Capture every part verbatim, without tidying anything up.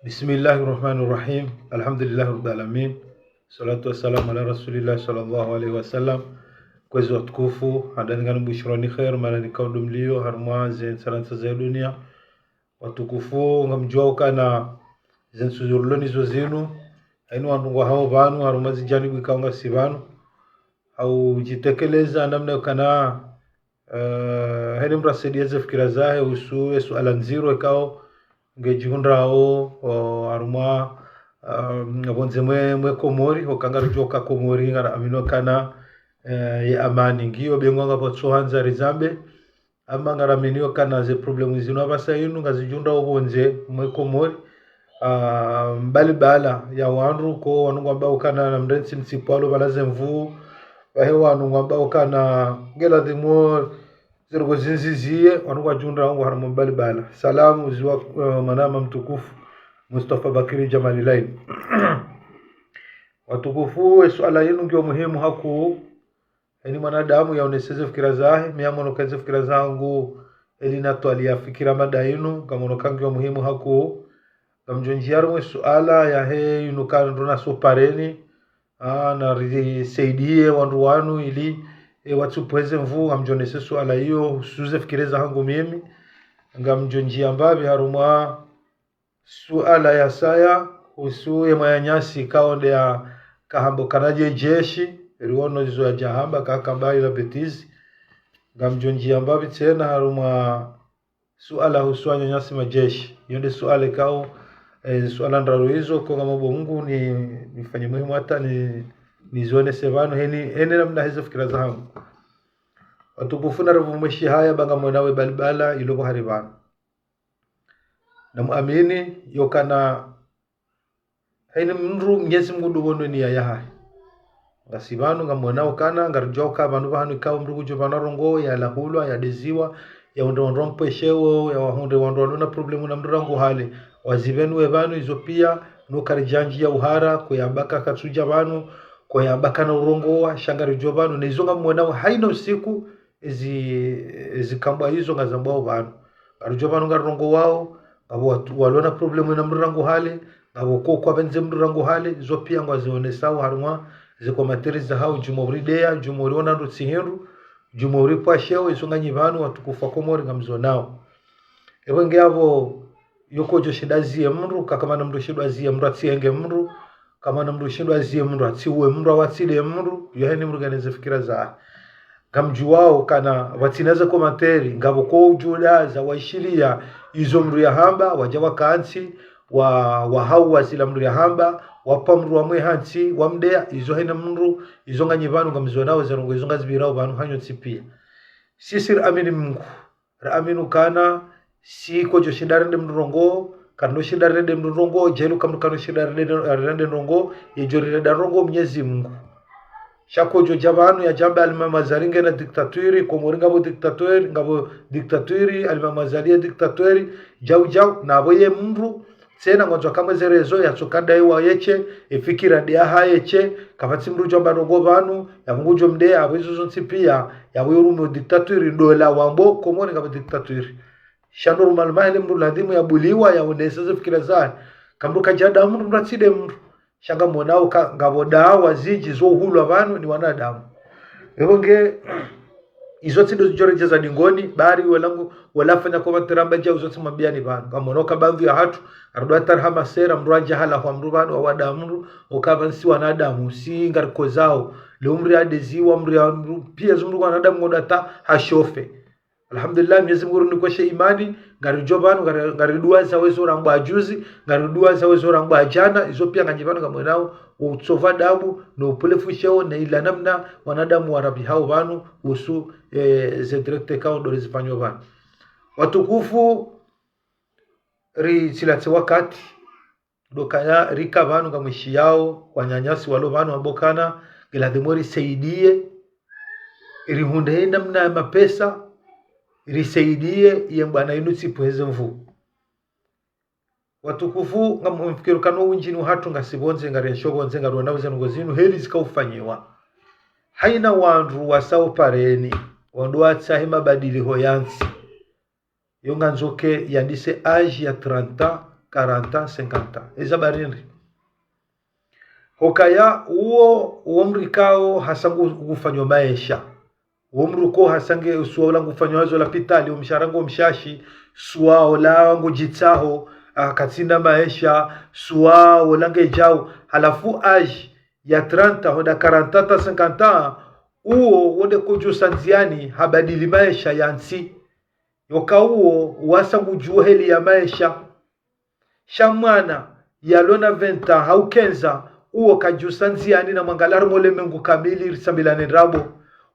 بسم الله الرحمن الرحيم. الحمد لله رب العالمين. الصلاة والسلام على رسول الله صلى الله عليه وسلم. Kwezi watukufu, handani ngam bushirani kheir, mana nikao ndo mlio harumwa ze ntsanantsa za dunia. Watukufu, ngamdjuao ukana ze ntsu ziruloni zo zinu, hayina wandru ngwahao pvanu harumwa ze janibu ikao ngasi pvanu. Hau djitekeleza namna ukana, eh, hayina mdru asaidia ze fikira zahe uhusu ye suala ndziro ikao ngedjihundrao, o, harumwa, um, pvondze mwe, mwe Komori, oka ngaridjuao uka Komori ngaraamini ukana, eh, ye amani ngiyo, be ngwanga pvo tsohandza rizambe, ama ngaraamini ukana ze problème zinu apvasa inu ngazidjihundrao pvondze mwe Komori. Ah, mbali bala ya wandru, ko wanu ngwambao ukana na mrentsi mtsipvwalo pvala ze mvuu, pvahe wanu ngwambao ukana ngeladhimu ziriko zindziziye, wanu ngwadjihundrao ngwa harumwa mbali bala. Salamu ziwa, eh, mwanama mtukufu Mustafa Bakiri Jamalilaini. Watukufu, ye suala yinu ngiyo muhimu hakuu, hayina mwanadamu yaonese ze fikira zahe, mi ngamono uka ze fikira zangu, eli natwali ya fikira mada yinu, ngamono uka ngiyo muhimu hakuu, ngamdjo ndjia harumwa ye suala yahe yinu ukana ndo naso pareni, ah, narisaidie wandru wanu ili, e, watsupvweze mvuu, ngamdjo onese suala iyo, uhusu ze fikira zahangu mimi, ngamdjo ndjia mbapvi harumwa suala ya saya, uhusu ye mwananyasi ikao nde yakahamba ukana ye jeshi, riwono izo yadjahamba, kakamba ila bêtise. Ngamdjo ndjia mbapvi tsena harumwa suala uhusu wananyasi majeshi. Iyo nde suala ikao, eh, suala ndraru izo, ko ngamomba Mungu ni, nifanye muhimu hata ni, nizionese pvanu, heni, heni namna hezo fikira zahangu. Watukufu, naripvumwe shihaya ba ngamwonao ye mbali bala ilo pvo hari pvanu. Namuamini yokana hayina mndru Mnyezi Mungu ndo pvo ndo niya yahahe. Ngasi pvanu ngamwonao ukana, ngaridjuao uka pvanu pvahanu ikao mndru kudjo pvanu rongoa, yalahulwa, yadeziwa, yahundre wandru wampvwesheo, yawahundre wandru walona problème na mndru rangu hale, wazipvenuwe pvanu, izo pia, no karidjandji ya uhara, ko yamba uka katsudja pvanu, ko yamba ukana urongoa, sha ngaridjuao pvanu, na izo ngamwonao hayina usiku, ezi, ezi kambwa izo ngazambwao pvanu. Ngaridjuao pvanu ngarirongoao, ngapvo wandru walona problème na mndru rangu hale, ngapvo ko kwapvendze mndru rangu hale, izo pia ngwazionesao harumwa ze commentaires zahao, djumwa urideya, djumwa uriona ndo tsi hindru, djumwa uripvwasheo, izo nganyi pvanu watukufu wa Komori ngamzionao. Ewe nge apvo, yo kodjo shinda aziye mndru, ka kamana mndru shindwa aziye mndru, atsihenge mndru, kamana mndru shindwa aziye mndru, atsiuwe mndru, au atside mndru, yo hayina mndru ngena ze fikira zahe. Ngamdjuao ukana, watsina ze commentaires, ngapvo ko udjudaza, waishiliya, izo mndru yahamba, wadja wakantsi, wa, wahauwa zila mndru yahamba, wapva mndru wamwe hantsi, wamdeya, izo hayina mndru, izo nganyi pvanu ngamzionao, ze ndrongoo izo ngazipvirao pvanu hanyu ntsi pia. Sisi riamini Mungu. Raamini ukana, si kodjo shinda rende mndru ndrongoo, kandro shinda rende mndru ndrongoo, djeli uka mndru kandro shinda rende, rende ndrongoo, yedjo rirenda ndrongoo Mnyezi Mungu. Sha kodjo dja pvanu yadjamba Alimamu Azali ngena dictature, Komori ngapvo dictature, ngapvo dictature, Alimamu Azali ye dictature, djau djau, na apvo ye mndru, tsena ngwandzo kamwe ze réseaux, yatsoka ndaye wa yeshe, ye fikira nde yahaye yeshe, kapvatsi mndru djo amba ndrongoo pvanu, yapvo ngudjo mdeya, apvo izo zontsi pia, yapvo yo rume dictature, ndola wambo, Komori ngapvo dictature. Sha ndo rume alima hele mndru ladhimu yabuliwa, yaonese ze fikira zahe. Ka mndru kadja da mndru, mndru atside mndru. Sha ngamwonao uka, ngapvo dawa zindji zo uhulwa pvanu ni wanadamu. Ewe nge, izo tsi ndo zidjo redjeza dingoni, bari welangu, wala fanya commentaire amba djau izo tsi mwambiani pvanu. Ngamwonao uka baadhwi yahatru, arudwa tarhama sera, mndru andja halahwa mndru pvanu, wawada mndru, uka pvanu si wanadamu, si ngarikozao. Leo mndru yadeziwa, mndru ya, mndru, pia zo mndru wanadamu ngodjo hata hashofe. Alhamdulillah, Mnyezi Mungu runikweshe imani, ngaridjo pvanu, ngari, ngariduwaza wezo rangu ajuzi, ngariduwaza wezo rangu ajana, izo pia nganyi pvanu ngamwonao, utsopva adabu, no upvulefusha sheo, na ila namna wanadamu warapvihao pvanu, uhusu, eh, ze direct ikao ndo rizifanyao pvanu. Watukufu, ritsilatse wakati, ndo ukana rika pvanu ngamwishiyao, wananyasi walo pvanu wamba ukana, ngiladhimu risaidie, rihundre namna ya mapesa, risaidie, ye mbwana inu tsipvweze mvuu. Watukufu, ngamfikiri ukana owindji ni wahatru ngasi pvondze, ngarienshio pvondze, ngarionao ze ndrongoo zinu, heli zika ufanyiwa. Hayina wandru wasao pareni, wandru watsahe mabadiliho ya ntsi. Yo ngandzo ke yandise âge ya trente ans, quarante, cinquante. Eza barindri. Hukaya uwo, uwo mdru ikao hasa ngu-, ngufanyo maesha. Uwo mdru ko hasa nge suwa ola ngufanyo hazi lapitali, omshahara ngo mshashi, suwa ola ngudjitsaho, ah, katsina maesha, suwa ola ngedjao. Halafu âge ya trente, hwenda quarante hata cinquante, uwo wonde kodjosa ndziani habadili maesha ya ntsi. Yoka uwo wasa ngudjuo heli ya maesha. Sha mwana yalona vingt ans hau quinze ans, uwo kadjosa ndziani na mwangalia harumwa ulemengu kamili risambilane ndrabo.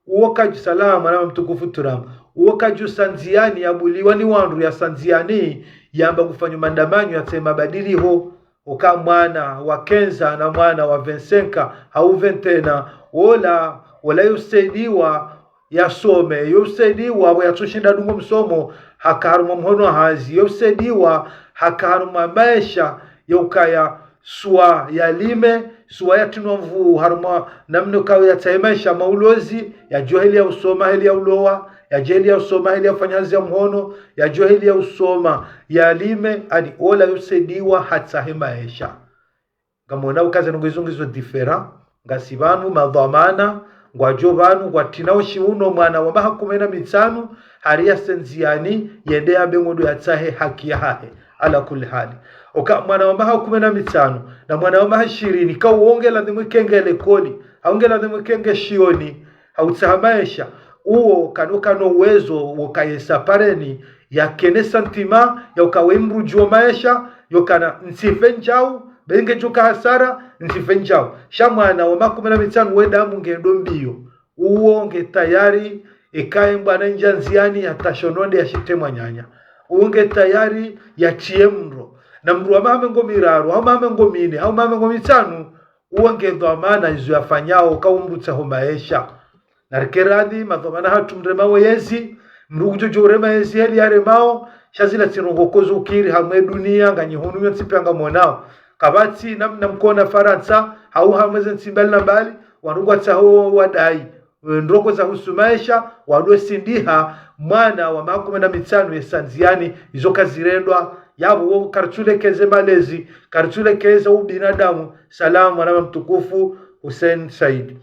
Uwo kadjosa, la mwana mtukufu Turama. Uwo kadjosa ndziani yabuliwa ni wandru yasa ndziani, yamba ngufanyo mandamanyo yatsahe mabadiliho. Oka mwana wa quinze ans na mwana wa vingt-cinq ans, hau vingt ans, ola, ola yosaidiwa yasome, yosaidiwa, bo yatsoshinda dungo msomo, haka harumwa mhono hazi, yosaidiwa, haka harumwa maesha, yaukaya suwa yalime, suwa yatrinwa nvuu, harumwa namna ukao yatsahe maesha maulozi, yadjuo heli ya usoma, heli ya ulowa, yadjuo heli ya usoma, heli ya ufanya hazi ya mhono, yadjuo heli ya usoma, yalime, ani ola yosaidiwa hatsahe maesha. Ngamwona uka ze ndrongoo izo ngizo différent, ngasi pvanu madhwamana, ngwadjo pvanu, ngwatrina ushi uno mwana wa maha kume na mitsanu, hari yase ndziani, yende yambe ngondo yatsahe haki yahahe, ala kulli hali. Oka mwana wa maha kume na mitsanu, na mwana wa maha shirini, ka uwo nge ladhimu ikenge likoli, hau nge ladhimu ikenge shioni, hautsaha maesha, uwo kano, kano uwezo woka yesa pareni, yakene sentiment, yauka we mdru djuo maesha, yokana ntsife ndjau, be ngedjoka hasara, ntsife ndjau. Sha mwana wa maha kume na mitsanu we damu ngendo mbio. Uwo nge tayari, ikaye mbwana ndja ndziani, yatashononde yashite mwananya. Uwo nge tayari, yatriye mdro. Na mdru wa maha mengo miraru, hau maha mengo mine, hau maha mengo mitsanu, uwo nge dhwamana izo yafanyao, ka umdru tsaho maesha. Narike radhi, madhwamana hatru mrema weyezi, mdru kudjodjo urema yezi heli yaremao, sha zila tsi ndrongoo kozo ukiri hamwe dunia, nganyi hunu nyontsi pia ngamwonao. Kapvatsi namna mkona Farantsa, hau hamwe ze ntsi mbali na mbali, wandru ngwatsaho wadai ndrongoo za husu maesha, wandru wesindiha, mwana wa maha kume na mitsanu yesa ndziani, izo kazirendwa, yapvo wo karitsulekeze malezi, karitsulekeze ubinadamu, salamu, mwana mtukufu Hussein Said.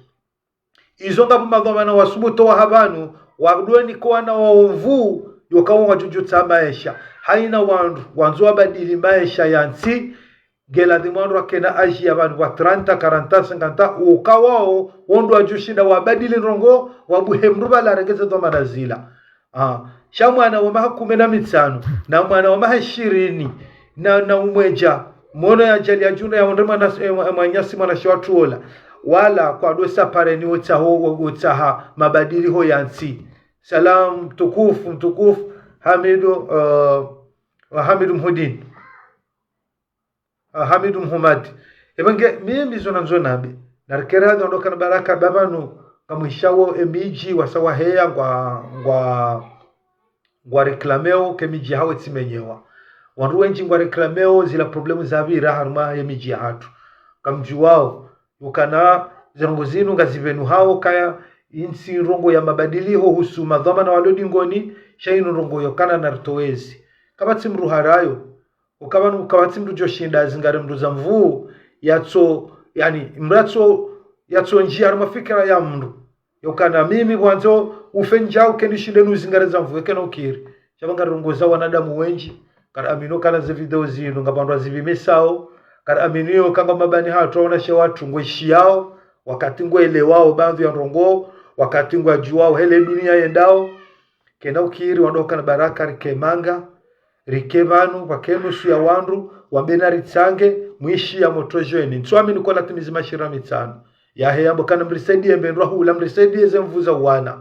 Izo ngapvo madhwamana wasubutu waha pvanu, wadweni ko wana waovu, yoka wo ngwadjodjotsaha maesha. Haina wandru, wandzo wabadili maesha ya ntsi, nge ladhimu wandru wakena âge ya pvanu wa trente, quarante, cinquante, uka wao, wondro wadjoshinda wabadili ndrongoo, wabuhe mdru pvala yaregeze dhwamana zila. Ah, sha mwana wa maha kume na mitsanu, na mwana wa maha shirini, na, na umwedja, mwono ya ajali ya djunda ya ondre mwana, eh, mwa-, mwananyasi mwanashe watru ola. Wala kwandro sa pareni wotsaho, wo-, wotsaha mabadiliho ya ntsi. Salam, mtukufu, mtukufu, Hamidu, eh, Hamidu Mhudini. Ah, Hamidu Mhumadi. Eba nge, mimi zo nandzo nambe. Narike radhi wandru wakana baraka ba pvanu, ngamwishawo emidji wasa waheya ngwa, ngwa, ngwa réclameo ke midji yahawo tsimenyewa. Wandru wendji ngwa réclameo zila problème zapvira harumwa emidji yahatru. Kamdjuwao, yokana ze ndrongoo zinu ngazipvenuhao kaya intsi ndrongoo ya mabadiliho husu madhwamana walo dingoni, sha inu ndrongoo yokana naritowezi. Kapvatsi mdru harayo, uka pvanu, uka kapvatsi mdru djoshinda yazingare mdru za nvuu, yatso, yani, mdru yatso, yatso ndjia harumwa fikira ya mdru. Yokana mimi pvwandzo ufe ndjau ke nishinde nuzingare za nvuu, eke na ukiri. Sha pvanga rongoza wanadamu wendji, kari amini okana ze video zinu, ngapvo wandru wazipvimisao, kari amini yoka nga mabani hatru wananyashe watru ngweshiyao, wakati ngwelewao, baadhwi ya ndrongoo, wakati ngwadjuwao, hele dunia yendao, kena ukiri wandru wakana baraka rike manga, rike pvanu, pvwake nusu ya wandru, wabena ritsange, mwishi ya moto jeni. Ntsuamini kola timizi mashira mitsanu. Yahe yambo kana mrisaidie mbe ndru hula, mrisaidie ze nvuu za wana.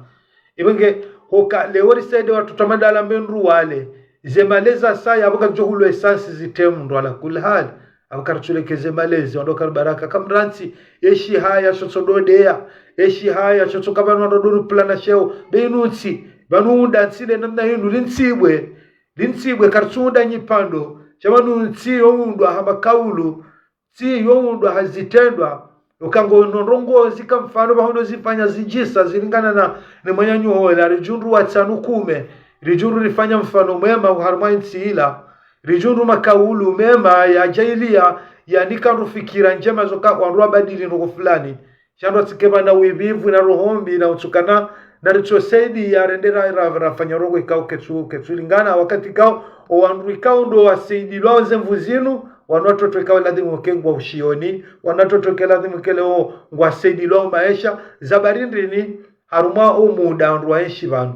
Iwe nge, hoka leo risaidie watoto madala mbe ndru wale. Ze malezi saya, apvo kadjo hulwa essence zitemu ndru ala kulli hali. Apvo karitsulekeze malezi, wandru kari baraka kamrantsi, eshi haya shotso dodeya, eshi haya shotso kapvanu wandru donu plana sheo, be inu ntsi, pvanu unda ntsi le namna inu lintsibwe, lintsibwe karitsuunda nyipando, sha pvanu ntsi youndwa ha makaulu, ntsi youndwa ha zitrendwa, uka ngo no ndrongoo zika mfano pvahondo zifanya zidjisa zilingana na, ne mwananyaho ola, ridjundru watsanu kume, ridjundru rifanya mfano mwema harumwa intsi ila, Ridjundru makaulu mema ya djailiya, yanika ndru fikira ndjema zoka wandru wabadili ndrongo fulani. Sha ndru atsike pvanu wivivu na roho mbi na utsukana, na ritsosaidiya rende ra, ra, rafanya ndrongo ikao ketsu, ketsulingana wakati ikao, owandru ikao ndo wasaidilwao ze nvu zinu, wanu watoto ikao ladhimu ke ngwao shioni, wanu watoto ke ladhimu ke leo ngwasaidilwao maesha, za bari ndrini, harumwa omuda wandru waenshi pvanu.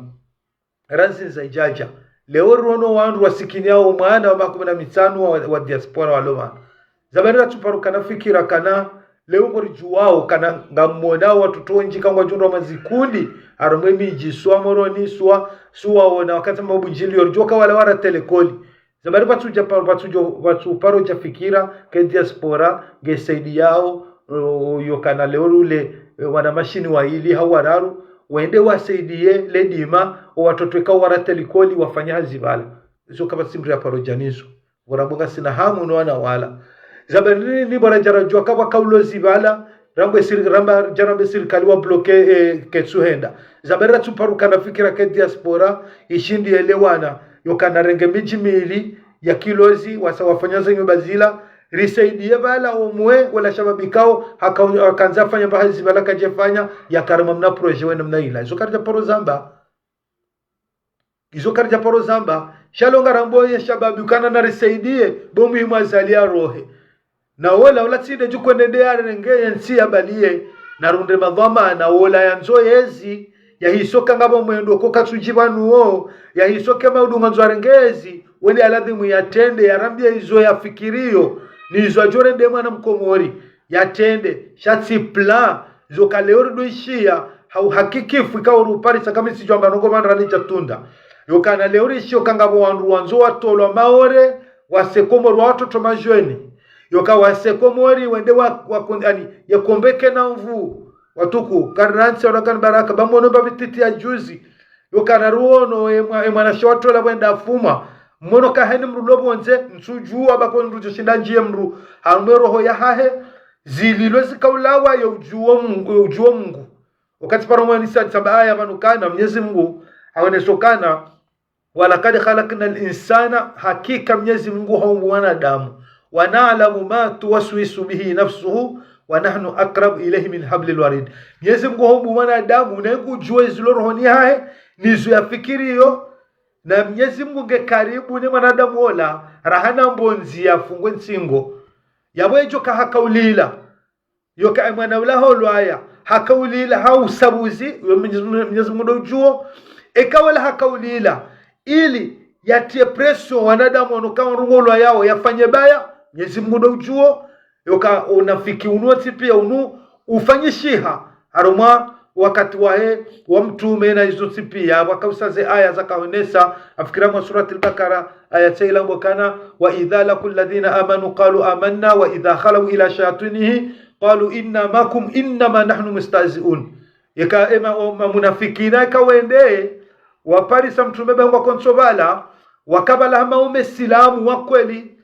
Randzi nza idjadja. Leo riono wandru wasikini yao mwana wa makume na mitsanu wa, wa diaspora walo pvanu. Za bari ratsuparo kana fikira kana, leo ngoridjuwao kana ngamonao watoto wendji ka ngwadjundrwa mazikundi, harumwa emidji, suwa Moroni, suwa, suwa ona, wakati mabundjili, yoridjuwa ka wala waratsa likoli. Za bari pvatsudja paro, pvatsudjo, pvatsuparo dja fikira, ke diaspora, ngesaidiyao, o, yokana leo rule, e, wana mashini waili hau wararu, wende wasaidiye ledima, owatoto ikao waratsa likoli wafanya hazi pvala. Izo kapvatsi mdru yaparo dja nizo. Pvo rambo ngasina hamu no wana wala. Za bari ni, ni pvo radja radjuwa kapvwa kaulozi pvala, rambe siri-, ramba, dja rambe sirikali wabloke, e, ketsuhenda. Za bari ratsuparo kana fikira ke diaspora, ishindi yelewana, yokana renge midji mili, ya kilozi, wasa wafanya ze nyumba zila, risaidiye pvala omwe, wala shababi ikao, haka-, hakandza fanya mba hazi pvala kadjefanya, yaka harumwa mna projet wena mna ila. Izo karidjaparo zamba. Izo karidjaparo zamba. Sha leo ngarambo ye shababi ukana narisaidiye, bo muhimu Azali yarohe. Na ola, ola tsi nde djukwendende yarenge yentsi yabaliye, narunde madhwamana, ola yandzo yezi, yahisoka ngapvo mwendo ko katsudji pvanu wo, yahisoke maudunga ndzo arenge yezi, wende aladhimu yatrende, yarambiye izo yafikiriyo, ni izo adjorende mwana mkomori, yatrende, sha tsi plan, zoka leo ridoishiya, hau hakikifu ikao ruparisa kamitsi djwamba ndrongo pvanu ranidja tunda. Yokana leo rishiyo ka ngapvo wandru wandzo watolwa Maore, wase Komori wa watoto majweni. Yoka wase Komori wende wa, wa, ani, yakombeke na nvu. Watuku, karinantsi wala kani baraka, ba mono ba mititi ya juzi. Yokana riono, e mwa-, e mwanashe watola wenda afuma. Mono kaheni mdru lopvondze, ntsudjuwa bako mdru djoshinda ndjiye mdru. Harumwa roho yahahe, zililo zikaulawa yo udjuwo Mungu, yo udjuwo Mungu. Wakati paro mwanisa tsamba aya pvanu kana, Mnyezi Mungu, haoneso kana, ولقد خلقنا الإنسان, hakika Mnyezi Mungu haumbu mwanadamu. ونعلم ما توسوس به نفسه ونحن أقرب إليه من حبل الوريد. Mnyezi Mungu haumbu mwanadamu, na ngudjuwo ezilo rohoni hahe, nizo yafikiriyo, na Mnyezi Mungu nge karibu ne mwanadamu ola, raha na mbondzi yafungwe ntsingo. Yapvo edjo ka hakaulila. Yoka e mwana ula haulwaya, hakaulila, hausabuzi, yo Mnyezi, Mnyezi Mungu ndo udjuwo. Eka wala hakaulila, ili yatiye pression wanadamu wanu ka ndrongo ulwayao, yafanye baya, Mnyezi Mungu ndo udjuwo. Yoka unafiki unu wontsi piya unu, ufanyishiha, harumwa wakati wahe, wa mtrume na izo ntsi piya, wakausa ze aya zakaonesa, afikira mwa Suratul Bakara, aya tsaila mbokana, وإذا لقوا الذين آمنوا قالوا آمنا وإذا خلوا إلى شياطينهم قالوا إنا معكم إنما نحن مستهزئون. Yeka ema, o, mamunafikina yeka wende, waparisa mtrume bengwa kontso pvala, wakapvala hama ume silamu wa kweli,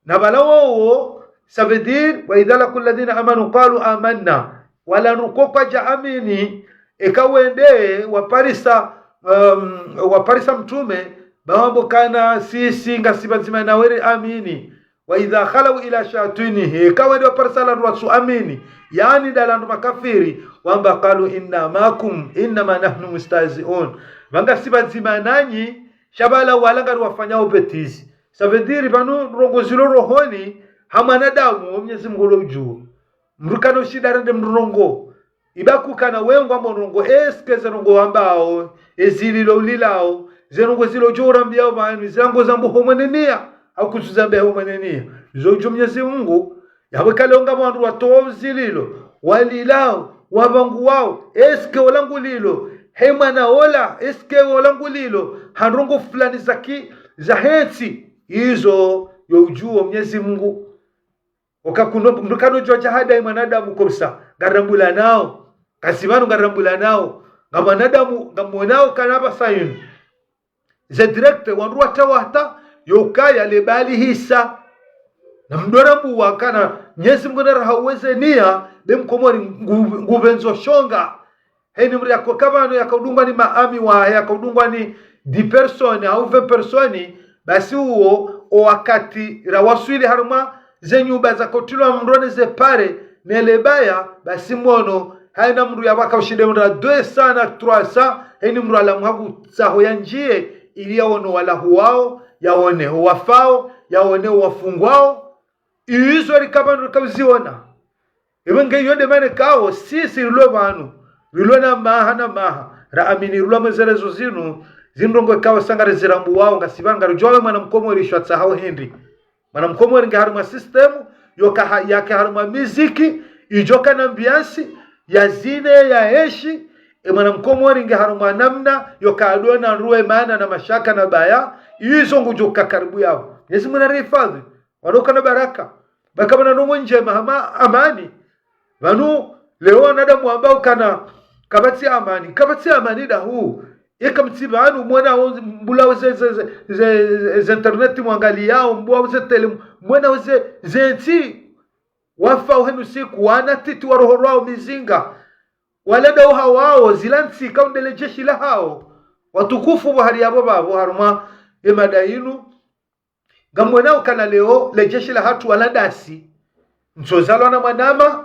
na pvala wowo, ça veut dire, وإذا لقوا الذين آمنوا قالوا آمنا. Wala ndru ko kwadja amini, eka wende, waparisa, um, waparisa mtrume, bawambo kana sisi ngasi pvadzima nawe ri amini. وإذا خلوا إلى شياطينهم, eka wende waparisa wala ndru watsu amini, yaani ndala ndru makafiri, wamba قالوا إنا معكم إنما نحن مستهزئون. Pvanga si pvadzima nanyi, sha pvala wala ngari wafanyao bêtise. Ça veut dire pvanu ndrongo zilo rohoni, ha mwanadamu, wo Mnyezi Mungu ndo udjuwo. Mdru kana ushinda rende mdru ndrongo. Iba kukana wengwa mo ndrongo, est-ce que ze ndrongo wambao, ezililo ulilao, ze ndrongo zilo djo urambiyao pvanu, zila ngozambo ho mwenenia, hau kutsuzambe ho mwenenia. Zo udjuwo Mnyezi Mungu, yapvo eka leo ngapvo wandru watowa uzililo, walilao, wapvanguwao, est-ce que ola ngulilo, he mwana ola, est-ce que ola ngulilo, ha ndrongo fulani zaki, za hentsi, izo yo udjuwo Mnyezi Mungu. Oka kuno, mdru kano djuwa jahada ye mwanadamu comme ça, ngarambulanao, kasi pvanu ngarambulanao, nga mwanadamu, ngamonao kana pvasa yinu. Ze direct, wandru wata wata, yokaya lebali hisa. Na mdru arambuwa kana, Mnyezi Mungu naraha uweze niya, be mkomori ngu-, ngupvendzo shonga. Heni mdru yako ka pvanu yakaudungwa ni maami wahe, yakaudungwa ni dix personnes, au vingt personnes, basi uwo, o wakati rawaswili harumwa ze nyumba za kotilwa mndru ne ze pare, ne le baya, basi mwono, haina mndru yabaka ushinde mndru deux cents na trois cents, haini mndru alamu haku tsaho ya ndjiye, ili yaone walahuwao, yaone wafao, yaone wafungwao. Izo rikaba ndo rikauziona. Iwe nge iyo nde mana ikao, sisi rilo pvanu, rilo na maha na maha, raamini rilo mwe ze réseaux zinu, zindrongo ikao sa ngarizirambuwao, ngasi pvanu ngaridjuwa mwana mkomori sho atsahao hindri. Mwana mkomori nge harumwa système, yoka ha, yake harumwa miziki, idjoka na ambiance, yazine, yaenshi, e mwana mkomori nge harumwa namna, yoka adona nruwe mana na mashaka na baya, izo ngudjoka karibu yapvo. Mwenyezi Mungu narihifadhwi, waroka na baraka. Baka pvana ndrongo ndjema hama amani. Pvanu, leo wanadamu wamba ukana, kapvatsi amani. Kapvatsi amani dahu. Eka mtsi pvanu, mwona wo, mbula wo ze, ze, ze, ze, ze internet mwangaliyao, mbwa wo ze tele, mwona wo ze, ze ntsi. Wafa uhenu siku, wana titi warohorwao mizinga. Wala dahu hawao, zila ntsi, kaundele jeshi lahao. Watukufu bo hari yapvo pvapvo, harumwa, e mada inu. Ngamwonao ukana leo, le jeshi lahatru wala ndasi. Ntsozalwa na mwanama,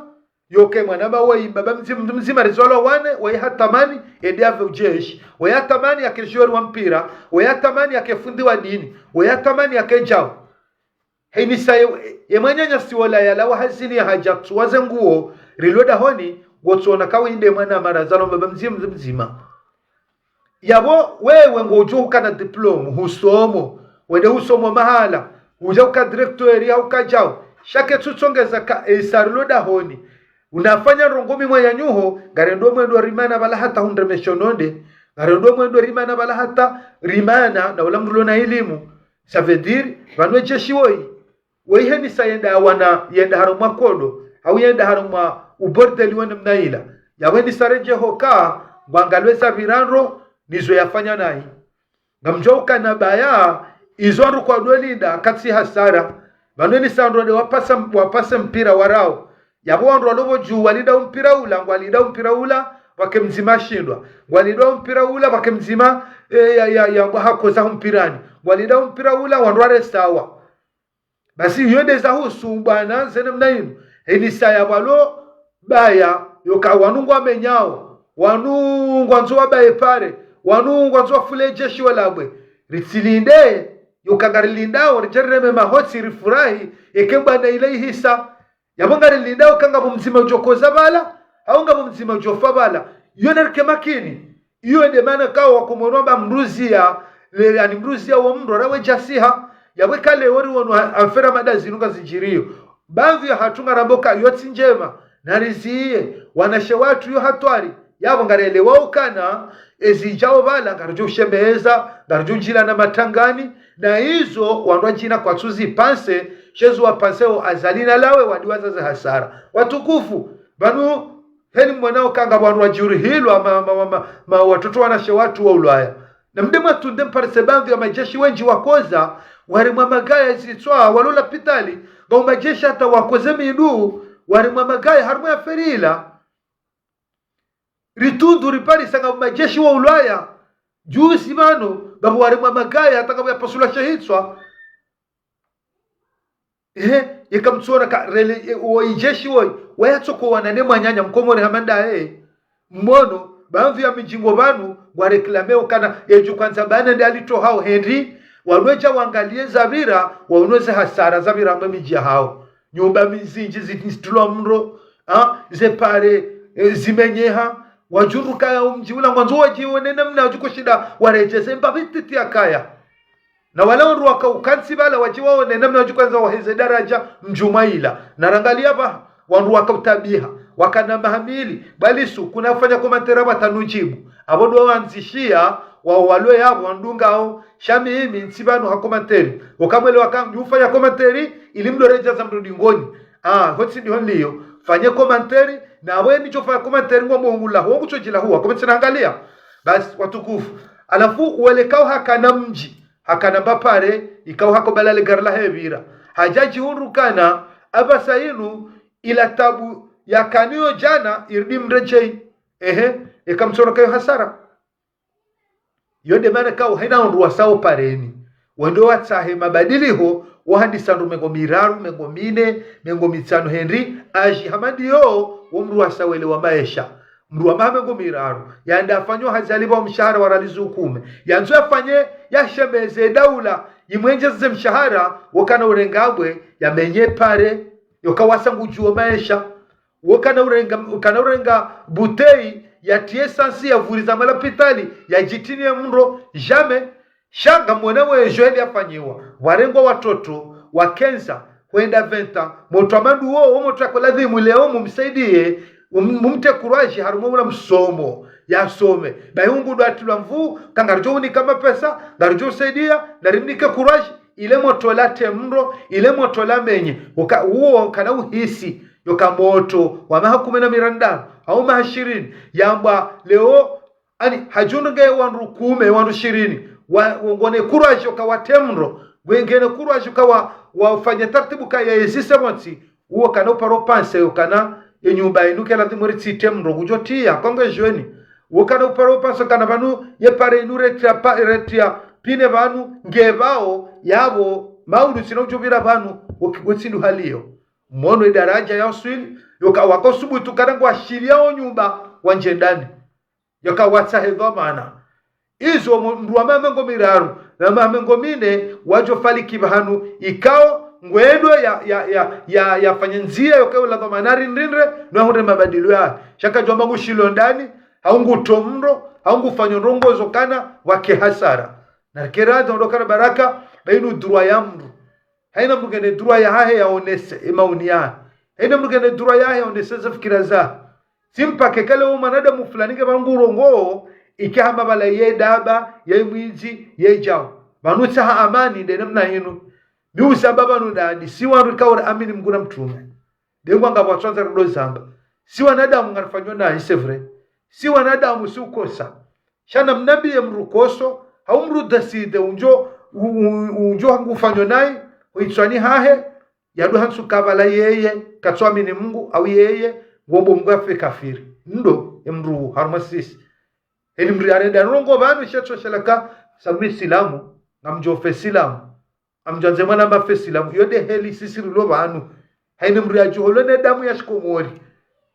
yoke mwanama woyi, mbaba mdzima, mdzima rizalwa wane, woyi hatamani, ende yave ujeshi. Woyi hatamani yake joueur wa mpira, woyi hatamani yake fundi wa dini, woyi hatamani yake djau. Heinisa ye, ye mwananyasi wola yalawa hazini yahadja tsuwa ze nguo, rilo dahoni, ngotsona kawu inde mwanama razalwa mbaba mdzima, mdzima. Yapvo wewe ngodjo uka na diplôme, husomo, wende husomo mahala, udja uka directeur ya uka djau. Sha ketsutsongeza ka, e, isa rilo dahoni. Unafanya ndrongo mi mwa ya nyuho, ngarendo mwendo rimana pvala hata hundre meshononde, ngarendo mwendo rimana pvala hata rimana na ula mndru ulo na ilimu. Ça veut dire, pvanu e jeshi woyi, woyi heinisa yenda wana, yenda harumwa kodo, hau yenda harumwa ubordeli wa namna ila. Yapvo heinisa redje hoka, ngwangalwe za pvirandro, nizo yafanya nayi. Ngamdjo ukana baya, izo wandru kwadjo linda, katsi hasara. Pvanu heinisa wandru wende wapasa, wapase mpira warao. Yapvo wandru walo pvo dju, walinda umpira ula, ngwalinda umpira ula, pvwake mdzima ashindwa. Ngwalinda umpira ula, pvwake mdzima, e, ya, ya, ya, hakoza umpirani. Ngwalinda umpira ula, wandru ware sawa. Basi, iyo nde zahusu bwana ze namna inu. Heinisa ya pvalo baya, yoka wanu ngwamenyao, wanu ngwandzo wabaye pare, wanu ngwandzo wafule jeshi walabwe. Ritsilinde, yoka ngarilindao, ridje rireme mahotsi, rifurahi, eke bwana ile ihisa. Yapvo ngarilindao ka ngapvo mdzima udjokoza pvala, hau ngapvo mdzima udjofa pvala. Iyo narike makini. Iyo nde mana kawo wakomori wamba mruziya, le, yaani mruziya wo mndru rawe djasiha. Yapvo eka leo riwono ha, affaire mada zinu ngazidjiriyo. Baadhwi yahatru ngarambo ka iyo tsi ndjema. Nariziye, wanashe watru iyo hatwari. Yapvo ngarelewao ukana, ezidjao pvala, ngaridjo ushemeza, ngaridjo udjila na matangani, na izo, wandru wadjina kwatsuzi panse, sha ezo wapanseo Azali na lawe, wadiwaza ze hasara. Watukufu, pvanu, heni mwonao ka ngapvo wandru wadjurihilwa ma, ma, ma, ma, ma watoto wanashe watru wa ulwaya. Na mde mwatunde mparise baadhwi ya majeshi wendji wakoza, warimwa magaya zitswa, walo lapitali, ngapvo majeshi hata wakoze mindru, warimwa magaya, harimwa ya affaire ila. Ritundu riparisa ngapvo majeshi wa ulwaya. Djusi pvanu, ngapvo warimwa magaya, hata ngapvo yapasulwa she hitswa. Ehe, yeka mtsuona ka rele, e, woyi jeshi woyi, wayatsoko wana ne mwananya mkomori hama ndaye. Mwono, baadhwi ya midjingo pvanu, ngwareklameo kana, edju kwandza bane nde alitohao hindri, walwedja wangaliye za pvira, waono ze hasara za pvira mwe midji yahao. Nyumba mi, zindji zi, zitulwa mro, ha, ze pare, e, zimenyeha, wadjuruka ya umdji ula, ngwandzo wadjione namna wadjuko shinda, waredjeze mbapvi titi yakaya. Na wala wandru waka ukantsi pvala wadji waone namna wadji kwandza waheze daraja mdjumwa ila. Na rangaliya pvaha, wandru waka utabiha, wakana mahamili, balisu, kuna fanya commentaire pvwa tanu djibu. Apvo ndo wandzishiya, wa walo yapvo wandungao, sha mimi ntsi pvanu ha commentaire. Ukamwele waka, ufanya commentaire, ili mdo redja za mdo dingoni. Ah, hotsi ndiho nliyo. Fanye commentaire, na we nidjo fanya commentaire ngwa mwongula, ho kutsodjila huwa, commentaire angaliya. Basi, watukufu. Halafu, uwelekao hakana mdji, hakana mbapare, ikao hako pvala le gari lahe pvira. Hadja djihundru kana, apvasa inu, ila tabu yakaniyo djana, iridi mredjeyi. Ehe, eka mtsuona kayo hasara. Iyo nde mana kawo haina wandru wasao pareni. Wende watsahe mabadiliho, wahandisa ndru mengo miraru, mengo mine, mengo mitsanu hindri, adji hama ndiyo, wo mdru wasawele wa maesha. Mdru wa maha mengo miraru, yande afanye hazi alipvwa mshahara wa riali zihwi kume. Yandzo yafanye, yashemeze daula, yimwendjeze mshahara, wo kana urenga bwe, yamenye pare, yoka wasa ngudjuo maesha. Wo kana urenga, kana urenga bouteille, yatriye esansi, yavuriza malapitali, yadjitiniye mndro, jamais. Sha ngamwona wo ejo heli yafanyiwa. Warengwa watoto, wa quinze, hwenda vingt ans. Motru wa mandru wo, wo motru yako ladhimu leo mumsaidiye, um-, mumtre courage harumwa ula msomo, yasome. Bahi ungu ndo atrilwa nvu, ka ngaridjo unika mapesa, ngaridjo usaidiya, narimnike courage, ile motru latre mndro, ile motru lamenye. Uka, uwo kana uhisi, yoka motru, wa maha kume na mirandanu, au maha shirini, yambwa leo, ani, hadjundru nge wandru kume, wandru shirini, wa, ngwone courage yoka watre mndro, ngwe-, ngwene courage yoka wa, wafanye taratibu ka ya existe pvontsi, uwo kana uparo panse, yoka na, ye nyumba inu ke ladhimu ritsitre mndro, ngudjo triya, kwa nge jweni. Uwo kana uparo panse, kana pvanu, ye pare inu retriya pa-, retriya pine pvanu, nge pvao, yapvo, maudu tsina udjo pvira pvanu, wo-, wo tsi ndo hali yo. Mono idaraja ya uswili, yoka wako subutu kana ngwashiliya wo nyumba, wandje ndani. Yoka watsahe dhwamana. Izo mu-, mdru wa maha mengo miraru, na maha mengo mine, wadjo faliki pvahanu, ikao, ngwendo ya, ya, ya, ya, yafanye ndziya, yoka ula dhwamana rindrindre, no ahundre mabadiliho ya. Sha kadjo amba ngushilo ndani, hau ngutro mndro, hau ngufanyo ndrongo zo kana, wake hasara. Na rikera ndo kana baraka, bainu droit ya mndru. Haina mndru ngena droit yahahe yaonese, emaoni yahe. Haina mndru ngena droit yahe yaonese ze fikira zahe. Tsi mpaka kale wo mwanadamu fulani nge pvanu ngurongo, ike hama pvala ye daba, ye mwidzi, ye djau. Pvanu tsaha amani, nde namna inu. Mi uzamba pvanu ndani, si wandru ikao ri amini Mngu na mtrume. Be ngwa ngapvo watsandza rido zamba. Si wanadamu ngarifanyo nayi, c'est vrai. Si wanadamu si ukosa. Sha namnambiye mndru koso, hau mndru décidé undjo, u-, u-, undjo hangu ufanyo nayi, ho itswani hahe, yadu hantsu ka pvala yeye, katsu amini Mngu, au yeye, ngombo Mngu yafe kafiri. Ndo, ye mndru harumwa sisi. Heni mndru yarenda ndrongo pvanu shetso shelaka, sabu Isilamu, ngamdjo fe Isilamu. Amdjandze mwana mba fe Isilamu, yo nde heli sisi rilo pvanu. Haina mndru yadjuholo ne damu ya shikomori.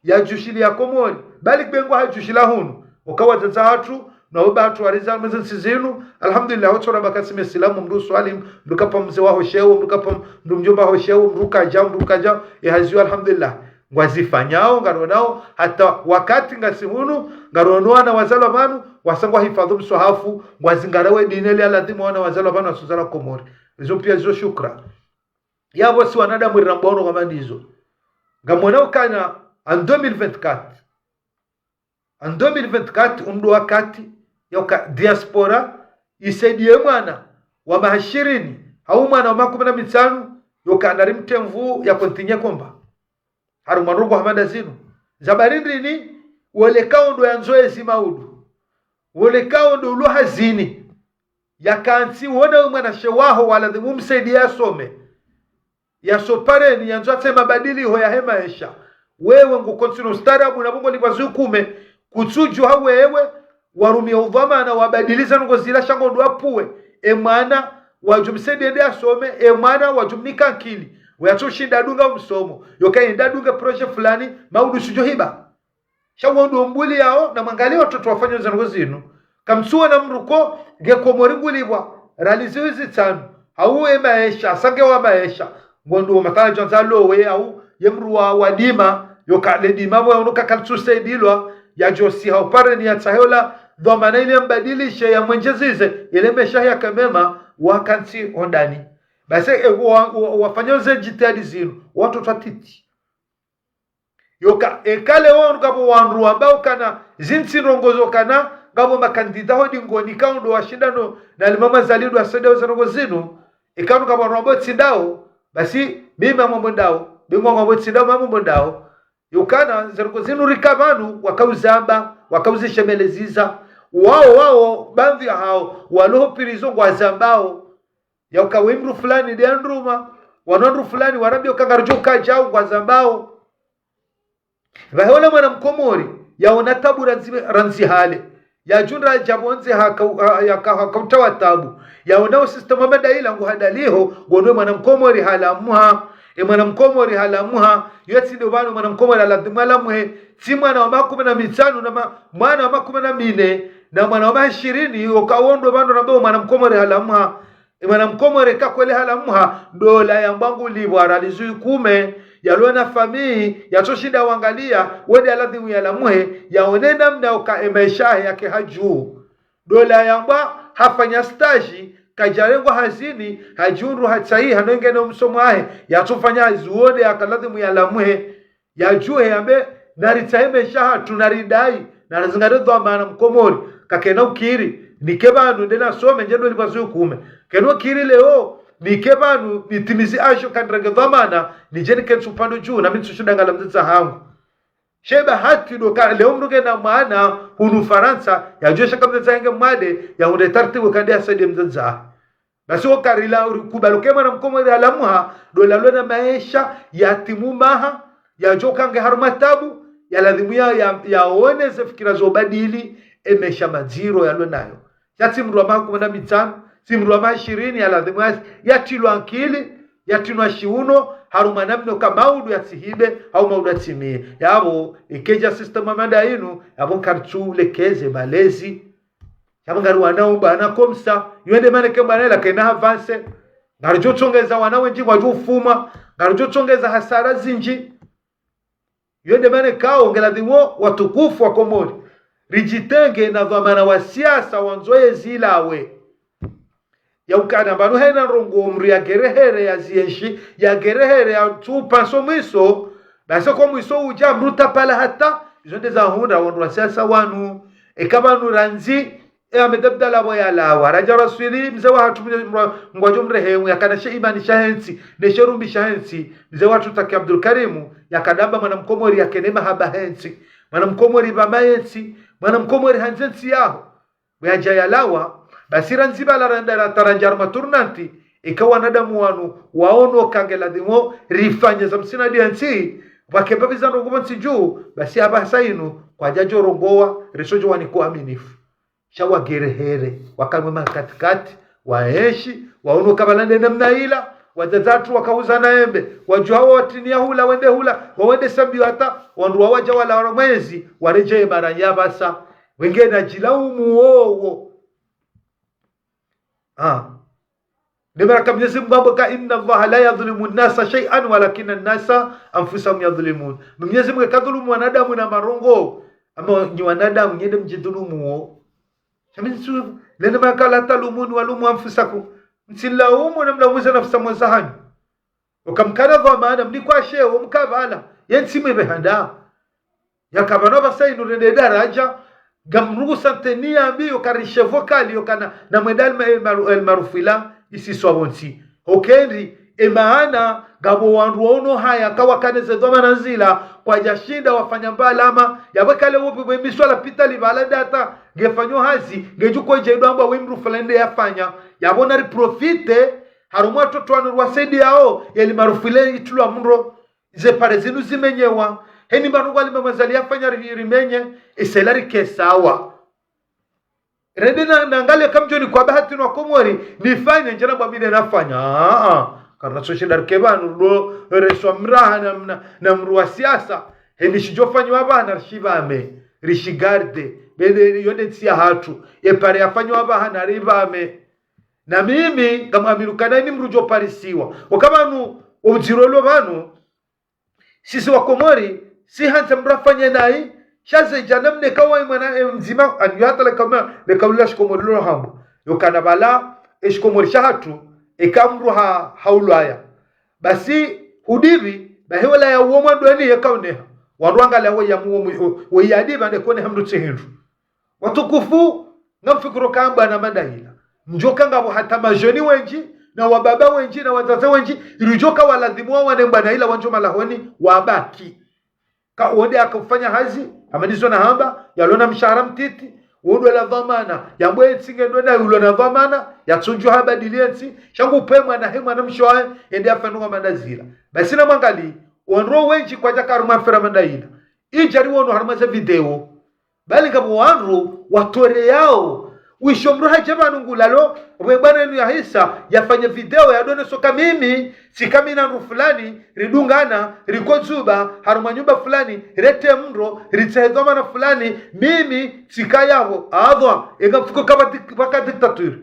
Yadjushiliya Komori. Bali kibengwa hadjushila hunu. Uka wadzadze hatru, na wo ba hatru wariza mwenze ntsi zinu. Alhamdulillah, wotsora baka si Mesilamu, mndru swali, mndru kapva mze waho shewo, mndru kapva mndru mdjomba waho shewo, mndru kadja, mndru kadja. E hazi yo, alhamdulillah. Ngwazifanyao, ngaronao, hata wakati ngasi hunu, ngarono wana wazalwa pvanu, wasa ngwahifadhu mswahafu, ngwazingara we dini ile ya ladhimu wana wazalwa pvanu, wasuzalwa Komori. Izo pia zo shukra. Yapvo si wanadamu rirambwa ono kama ndizo. Ngamwona ukana en deux mille vingt-quatre. En deux mille vingt-quatre, umndru wakati, yoka diaspora, isaidiye mwana wa maha shirini, hau mwana wa maha kume na mitsanu, yoka nari mtremvu ya kontinye komba. Harumwa ndrongo hama nda zinu. Za bari ndrini, wole kaondo yandzo ezi maudu. Wole kaondo ulo hazini. Yakantsi wona we mwanashe waho waladhimu umsaidiye yasome. Yasopareni, yandzo yatsahe mabadiliho yahe maesha. Wewe ngu kontsino ustaarabu na bongo lipvwa zihwi kume, kutsudjuha wewe, warumia udhwamana wabadiliza ndrongo zila sha ngondo wapvuwe. E mwana, wadjumsaidiye nde yasome, e mwana, wadjumnika nkili. Weyatsushinda adunga umsomo. Yoka yende adunge projet fulani, maudu sudjo hiba. Sha wo ndo mbuli yao, na mwangalie watoto wafanyao ze ndrongo zinu. Kamtsuona mndru ko, nge Komori ngulipvwa, riali zihwi zitsanu. Hau e maesha, sa nge wa maesha. Ngondo mathala djandza lowe, hau ye mndru wa, wa dima, yoka le dima pvo, yono kakalitsu saidilwa, yadjosi hau pareni yatsahe ola, dhwamana ile yambadilishe, yamwendjezize, ile maesha yake mema, wakantsi ondani. Basi, e, wa, wa, wafanyao ze jitihadi zinu, watoto watiti. Yoka, eka leo ngapvo wandru wambao kana, zintsi ndrongo zo kana, ngapvo makandida ho dingoni kaondo washindano, na limama zalidu wasaidiya ze ndrongo zinu, eka ngapvo wandru wambao tsi ndawo, basi, mimi mambo ndawo, bengwa mambo tsi ndawo, mambo ndawo. Yokana, ze ndrongo zinu rika pvanu, wakauzamba, wakauzishemeleza. Wao, wao, baadhwi yahao, walo ho prison ngwazambao. Yauka we mndru fulani nde yandruma, wanu wandru fulani warambia uka ngaridjo uka djau ngwazambao. Pvahe ola mwana mkomori, yaona tabu randzi, randzi hale. Yadjundra yadja pvondze haka, ha, yaka, haka utawa tabu. Yaona o système wa madaila ngu hadaliho, ngono e mwana mkomori halamuha. E mwana mkomori halamuha. Yo tsi ndo pvanu mwana mkomori haladhimu yalamuhe. Tsi mwana wa maha kume na mitsanu na ma, mwana wa maha kume na mine, na mwana wa maha ishirini, yoka wo ndo pvanu rambe o mwana mkomori halamuha. E mwana mkomori kakweli halamuha, ndo ola yambwa ngulipvwa riali zihwi kume, yalona famiyi, yatsoshinda wangaliya, wende yaladhimu yalamuhe, yaone namna yoka e maesha yahe yake hadju. Ndo ola yambwa hafanya stage, kadjarengwa hazini, hadjundru hatsahi, hano ngena o msomo wahe, yatsofanya hazi wonde yakaladhimu yalamuhe. Yadjuhe yambe, naritsahe maesha hatru, naridai, narizingare dhwamana mkomori, kakena ukiri, nike pvanu, nde nasome, ndje ndo lipvwa zihwi kume. Kena ukiri leo, nike pvanu, nitimizi asho kanirenge dhwamana, nidje nikentsi upvandre dju, nami ntsushinda ngala mdzadze hangu. She bahati ndo ka, leo mdru ngena mwana, hunu Farantsa, yadjuhe shaka mdzadze henge mwade, yahundre taratibu kadi yasaidie mdzadze. Basi wo karila uri kubali uke mwana mkomori halamuha, ndo ola lona maesha, yatimu maha, yadjoka nge harumwa tabu, yaladhimu ya, ya, yaone ze fikira zo badili, e maesha madziro yalonayo. Sha tsi mdru wa maha kume na mitsanu, tsi mdru wa maha ishirini, yaladhimu ya, yatrilwa nkili, yatrilwa shiuno, harumwa namna yoka maudu yatsihibe, hau maudu yatsimiye. Yapvo, ikeja système wa madaila inu, yapvo nkaritsu lekeze malezi, sha pvo ngari wana ubana komsa, yo nde mana ke bana ila kena avance. Ngaridjo tsongeza wana wendji ngwadjo ufuma, ngaridjo tsongeza hasara zindji. Yo nde mana kao ngeladhimu watukufu wa Komori, ridjitenge na dhwamana wa siasa wandzo ye zilawe. Ya ukana pvanu hena ndrongoo mdru yagerehere yazienshi, yagerehere yatsupanso mwiso, basi ko mwiso udja mdru tapala hata, izo nde zahundra wandru wa siasa wanu, eka pvanu randzi, e Ahmed Abdallah pvo yalawa, radja raswili, mze wahatru mdje mdru wa, Mngu adjo mrehemu, yakana she imani shahe ntsi, ne she rumbi shahe ntsi, mze wahatru Taki Abdul Karimu, yakadamba mwana mkomori yakene mahaba he ntsi, mwana mkomori pvama ye ntsi, mwana mkomori handze ntsi yaho. Pvo yadja yalawa, basi randzi pvala randa ra tarandja harumwa tournante, eka wanadamu wanu, waono uka ngeladhimu, rifanye za msinadi ya ntsi, pvwake pvapviza ndrongoo pvo ntsi dju, basi apvasa inu, kwadjadjo rongowa, risodjo wanika uaminifu. Sha wagerehere, wakanwe makatikati, waenshi, waono uka pvala nde namna ila, wadzadze watru wakauzana embe, wadjuha wawatrinia hula, wende hula, wawende sambi wata, wandru wawadja wala wala mwezi, waredjeye mara ya pvasa, wengena djilaumu wowo. Ah. Nde mana ka Mwenyezi Mungu hamba ka, إن الله لا يظلم الناس شيئا ولكن الناس أنفسهم يظلمون. Mwenyezi Mungu kadhulumu wanadamu na marongoo. Ama nyi wanadamu, nyi nde mdjidhulumu wo. Sha mi ntsu, lene mana ka لا تلوموني ولوموا أنفسكم. Mtsilaumu na mlaumu ze nafsi mwenza hanyu. Uka mkana dhwamana, mnikwa sheo, mka pvala, ye ntsi mwipve handa. Yaka pvanu pvasa inu rende daradja, ngamrungu santeni yambi, yoka rishe vocal, yoka na, na mwenda El Ma-, El Maru-, El Maarouf ila, isiswa pvo ntsi. Okendi, e maana, ngapvo wandru waono haya, ka wakane ze dhwamana zila, kwadjashinda wafanya mbalama, yapvo kale wopvi pvwe miswa lapitali pvala data, ngefanyo hazi, ngedjo kwadja idwamba we mdru fulani nde yafanya, yapvo nari profite, harumwa toto wanu rwasaidiao, ye El Maarouf ile itulwa mdro, ze pare zinu zimenyewa, heni pvanu ngwalima mazali yafanya ri-, rimenye, isela rike sawa. Rende na, nangalie ka mdjoni kwa bahati no Komori, nifanye ndjana bwa mi nde nafanya. Ah, ah. Karina so shinda rike pvanu, ndo reswa mraha na, na, na mdru wa siasa. Heni shidjo fanyiwa pvanu, rishipvame, rishigarde. Bende yo nde ntsi yahatru. Ye pare yafanyiwa pvanu, ripvame. Na mimi, ngamwamini ukana ini mdru djo parisiwa. Oka pvanu, o udziro lo pvanu, sisi wa Komori, si handza mdru afanye nayi, sha ze djana mne kawa mwana, e, mdzima, anyo hata le kama, le kaula shikomori lo hamba. Yokana pvala, e shikomori shahatru, eka mdru ha, haulwaya. Basi, hudipvi, bahi wala ya uwo mwandoni yeka uneha. Wandru angalia we ya muwo mwi-, we ya dipva nde koneha mdru tsi hindru. Watukufu, ngamfikiro ka mbwana madaila. Ndjoka ngapvo hata majeni wendji, na wababa wendji, na wadzadze wendji, iridjoka waladhimu wawane mbwana ila wandjo malahoni, wabaki. Ka wonde akafanya hazi, amanizo na hamba, yalona mshahara mtiti, wondwe la dhwamana, yambwe ntsi ngendwe na yulona dhwamana, yatsundju habadili ntsi, sha ngu pve mwana he mwana mshe wahe, ende afanye nga madaila. Basi na mwangali, wandru wendji kwadjaka harumwa affaire madaila. Idjari wono harumwa ze video. Bali ngapvo wandru watoreyao. Wisho mdru hadja pvanu ngulalo, pvwe bwana inu yahisa, yafanye video yadonese uka mimi, tsika mi na mdru fulani, ridungana, riko dzuba, harumwa nyumba fulani, rete mdro, ritsahe dhwamana fulani, mimi, tsika yapvo, adhwa, eka mfuko kama dik-, paka dictature.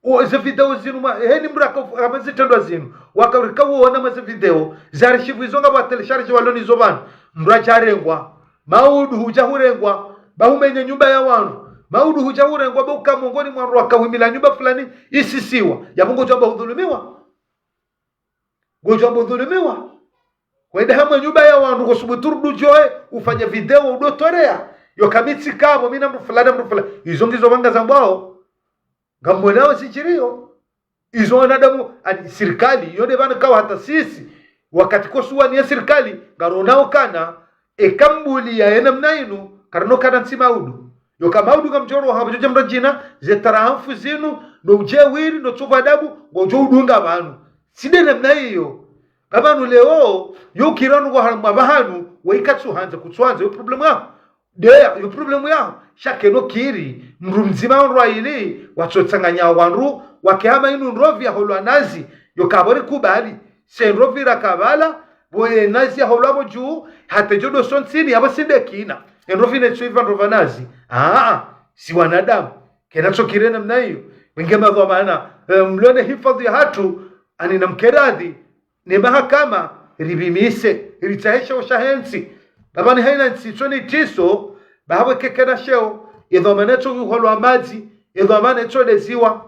O, ze video zinu ma, heni mdru aka-, akafanya zitrendwa zinu. Waka rika uona mwa ze video. Ze archive izo ngapvo wa télécharger walo nizo pvanu. Mdru hadja harengwa. Maudu hudja hurengwa. Ba humenya nyumba ya wandru. Maudu hudja hurengwa ba uka mongoni mwa wandru waka hwimila nyumba fulani isisiwa. Yapvo ngodjo amba hudhulumiwa. Ngodjo amba hudhulumiwa. Wende hamwe nyumba ya wandru kosubutu rudi udjoe, ufanye video udotoreya. Yoka mi tsika pvo, mi na mdru fulani, mdru fulani. Izo ngizo pvanga zambwao. Ngamwonao zidjiriyo. Izo wanadamu, ani sirikali, yo nde pvanu kawa hata sisi. Wakati kosuwaniya sirikali, ngaronao kana, eka mbuli ya ye namna inu, karino kana ntsi maudu. Yoka maudu ngamdjoro hapvo djodja mdru djina, ze tarahamfu zinu, no udjewiri, no tsuva adabu, ngodjo udunga pvanu. Tsi nde namna iyo. Ngapvanu leo, yo kira nuko harumwa pvahanu, we ikatsu handza, kutsu handza, yo problème yaho. Ndeya, yo problème yaho. Sha keno kiri, mdru mdzima wandru wayili, watsotsanganya wandru, wake hama inu ndrovi yaholwa nazi, yoka pvo rikubali. Se ndrovi raka pvala, pvo ye nazi yaholwa pvo dju, hata djodo sontsini, yapvo si nde kina. Ye ndrovi netsu iva ndrova nazi. Aa, si wanadamu. Kena tsokire namna iyo. Wenge madhwamana, eh, mlone hifadhi ya hatru, ani na mkeradhi, ne mahakama, ripvimise, ritsaheshe ushahe ntsi. Ba pvani haina ntsi, tso ni tiso, ba hapvo kekena sheo, ye dhwamana tso uholwa madzi, ye dhwamana tso leziwa.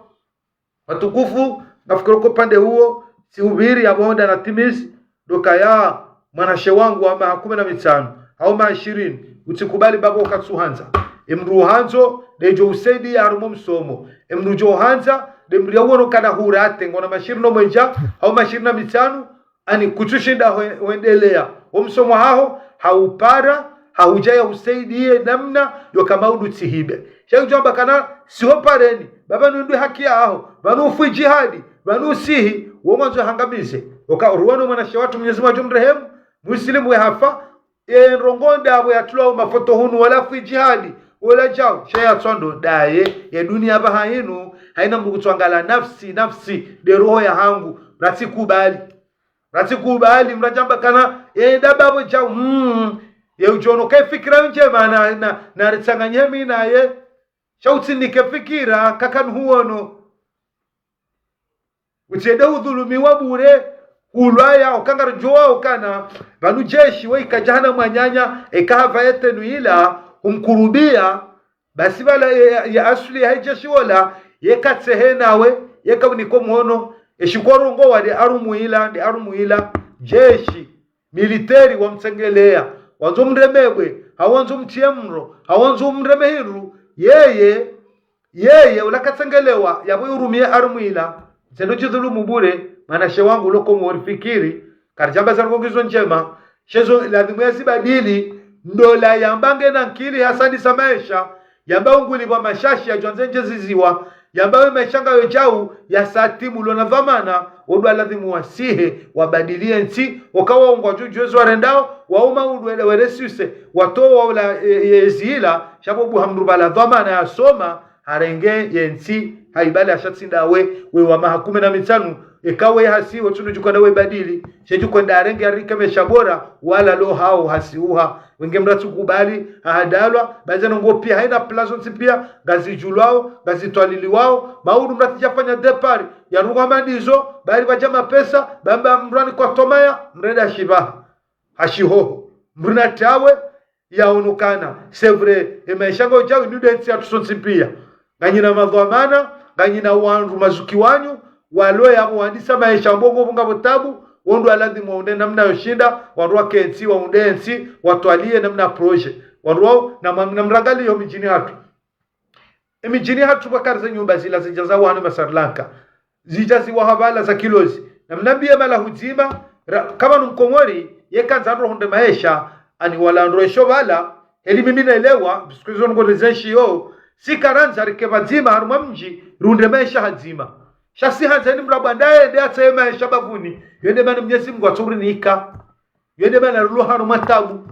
Watukufu, nafikiri ko upande huo, si ubiri ya bonda na timis, ndo kaya mwanashe wangu wa maha kume na mitsanu, hau maha ishirini, utsikubali baba ukatsu handza. Emdru uhandzo, nde djo usaidiya harumwa msomo. Emdru djo uhandza, nde mdru ya uono kana hura ate, ngona maha ishirini no mwendja, hau maha ishirini na mitsanu, ani kutsushinda hwe-, hwendeleya. Wo msomo haho, haupara, hahudja ya usaidiye namna, yoka maudu tsihibe. Sha udjo amba kana, siho pareni, baba nundwe haki yaho, pvanu ufu ijihadi, pvanu usihi, wo mwandzo hangamize. Yoka uruwano mwanashe watru Mwenyezi Mungu adjo mrehemu, Muslimu we hafa, e ndrongo ndapvo yatulwa wo mafoto hunu wala fu ijihadi, wala djau, sha ya tswando ndaye, ye duniya pvaha inu, haina mdru kutsuangala nafsi, nafsi, nde roho ya hangu, ratsikubali. Ratsikubali, mradjamba kana, e ndapvo djau, mm, ye udjono ke fikira ndjema na, na, na ritsanganye mi naye, sha utsinike fikira, kaka nuhuono. Utsiende udhulumiwa bure, hulwaya, ukanga ridjuwa ukana, pvanu jeshi, we ika jahana mwananya, eka hapva ye tenu ila, humkurubiya, basi pvala ye, ye asuli yahe jeshi wola, yeka tsehe nawe, yeka uniko mhono, eshi korongowa nde armu ila, nde armu ila, jeshi, militeri wamtsengeleya, wandzo mreme bwe, hau wandzo mtriye mro, hau wandzo mreme hindru, yeye, yeye, ula katsengelewa, yapvo yurumiye armu ila, mtsendo djidhulumu bure, mwanashe wangu loko mori fikiri, karidjamba zanu ngizo ndjema, sha ezo ladhimu yazibadili, ndola yamba ngena nkili hasandisa maesha, yamba unguli pvwa mashashi yadjwandze ndje ziziwa, yamba we maesha ngayo djau, yasatimu lona dhwamana, wodwa ladhimu wasihe, wabadiliye ntsi, woka waungwa djudju ezo warendao, wauma udwele weresuse, watowa ula, e, e, zila, sha pvo buha mdru pvala dhwamana yasoma, harenge ye ntsi, haibali ashatsinda we, we wa maha kume na mitsanu, eka we hasi, we tsunu djukwenda we badili, she djukwenda arenge arike maesha bora, wala lo hao hasi uha. Wenge mdru atsukubali, hahadalwa, baze nongo piya, haina plazo ntsi piya, ngazidjulwao, ngazitwaliliwao, maudu mdru atsidjafanya départ, ya nungu hama ndizo, bari pvadja mapesa, bamba mdru ani kwa tomaya, mrenda shibaha. Hashihoho. Mdru na tawe, yaonokana. C'est vrai, e maesha ngayo djau inu nde ntsi yatru sontsi piya. Nganyina madhwamana, nganyina wandru mazuki wanyu, walo yapvo wandisa maesha mbongo pvunga pvo tabu, wondro aladhimu waunde namna yoshinda, wandru wakentsi, waunde ntsi, watwaliye namna projet. Wandru wao, na ma-, na mrangaliyo midjini hatru. Emidjini hatru pvwakarize nyumba zila zidja za wanu ma Sri Lanka. Zidja ziwaha pvala za kilozi. Na mnambiye mala hudzima, ra-, kama nu Mkomori, yeka ndzandro hundre maesha, ani wala ndro esho pvala, heli mimi naelewa, biskuizo nungo rezenshi yo, si karandza rike pvadzima harumwa mdji, rundre maesha hadzima. Sha si handza ni mrabwa ndaye, nde atsaye maesha bapvuni, yo nde mana Mwenyezi Mungu atsurinika. Yo nde mana rulo harumwa tabu.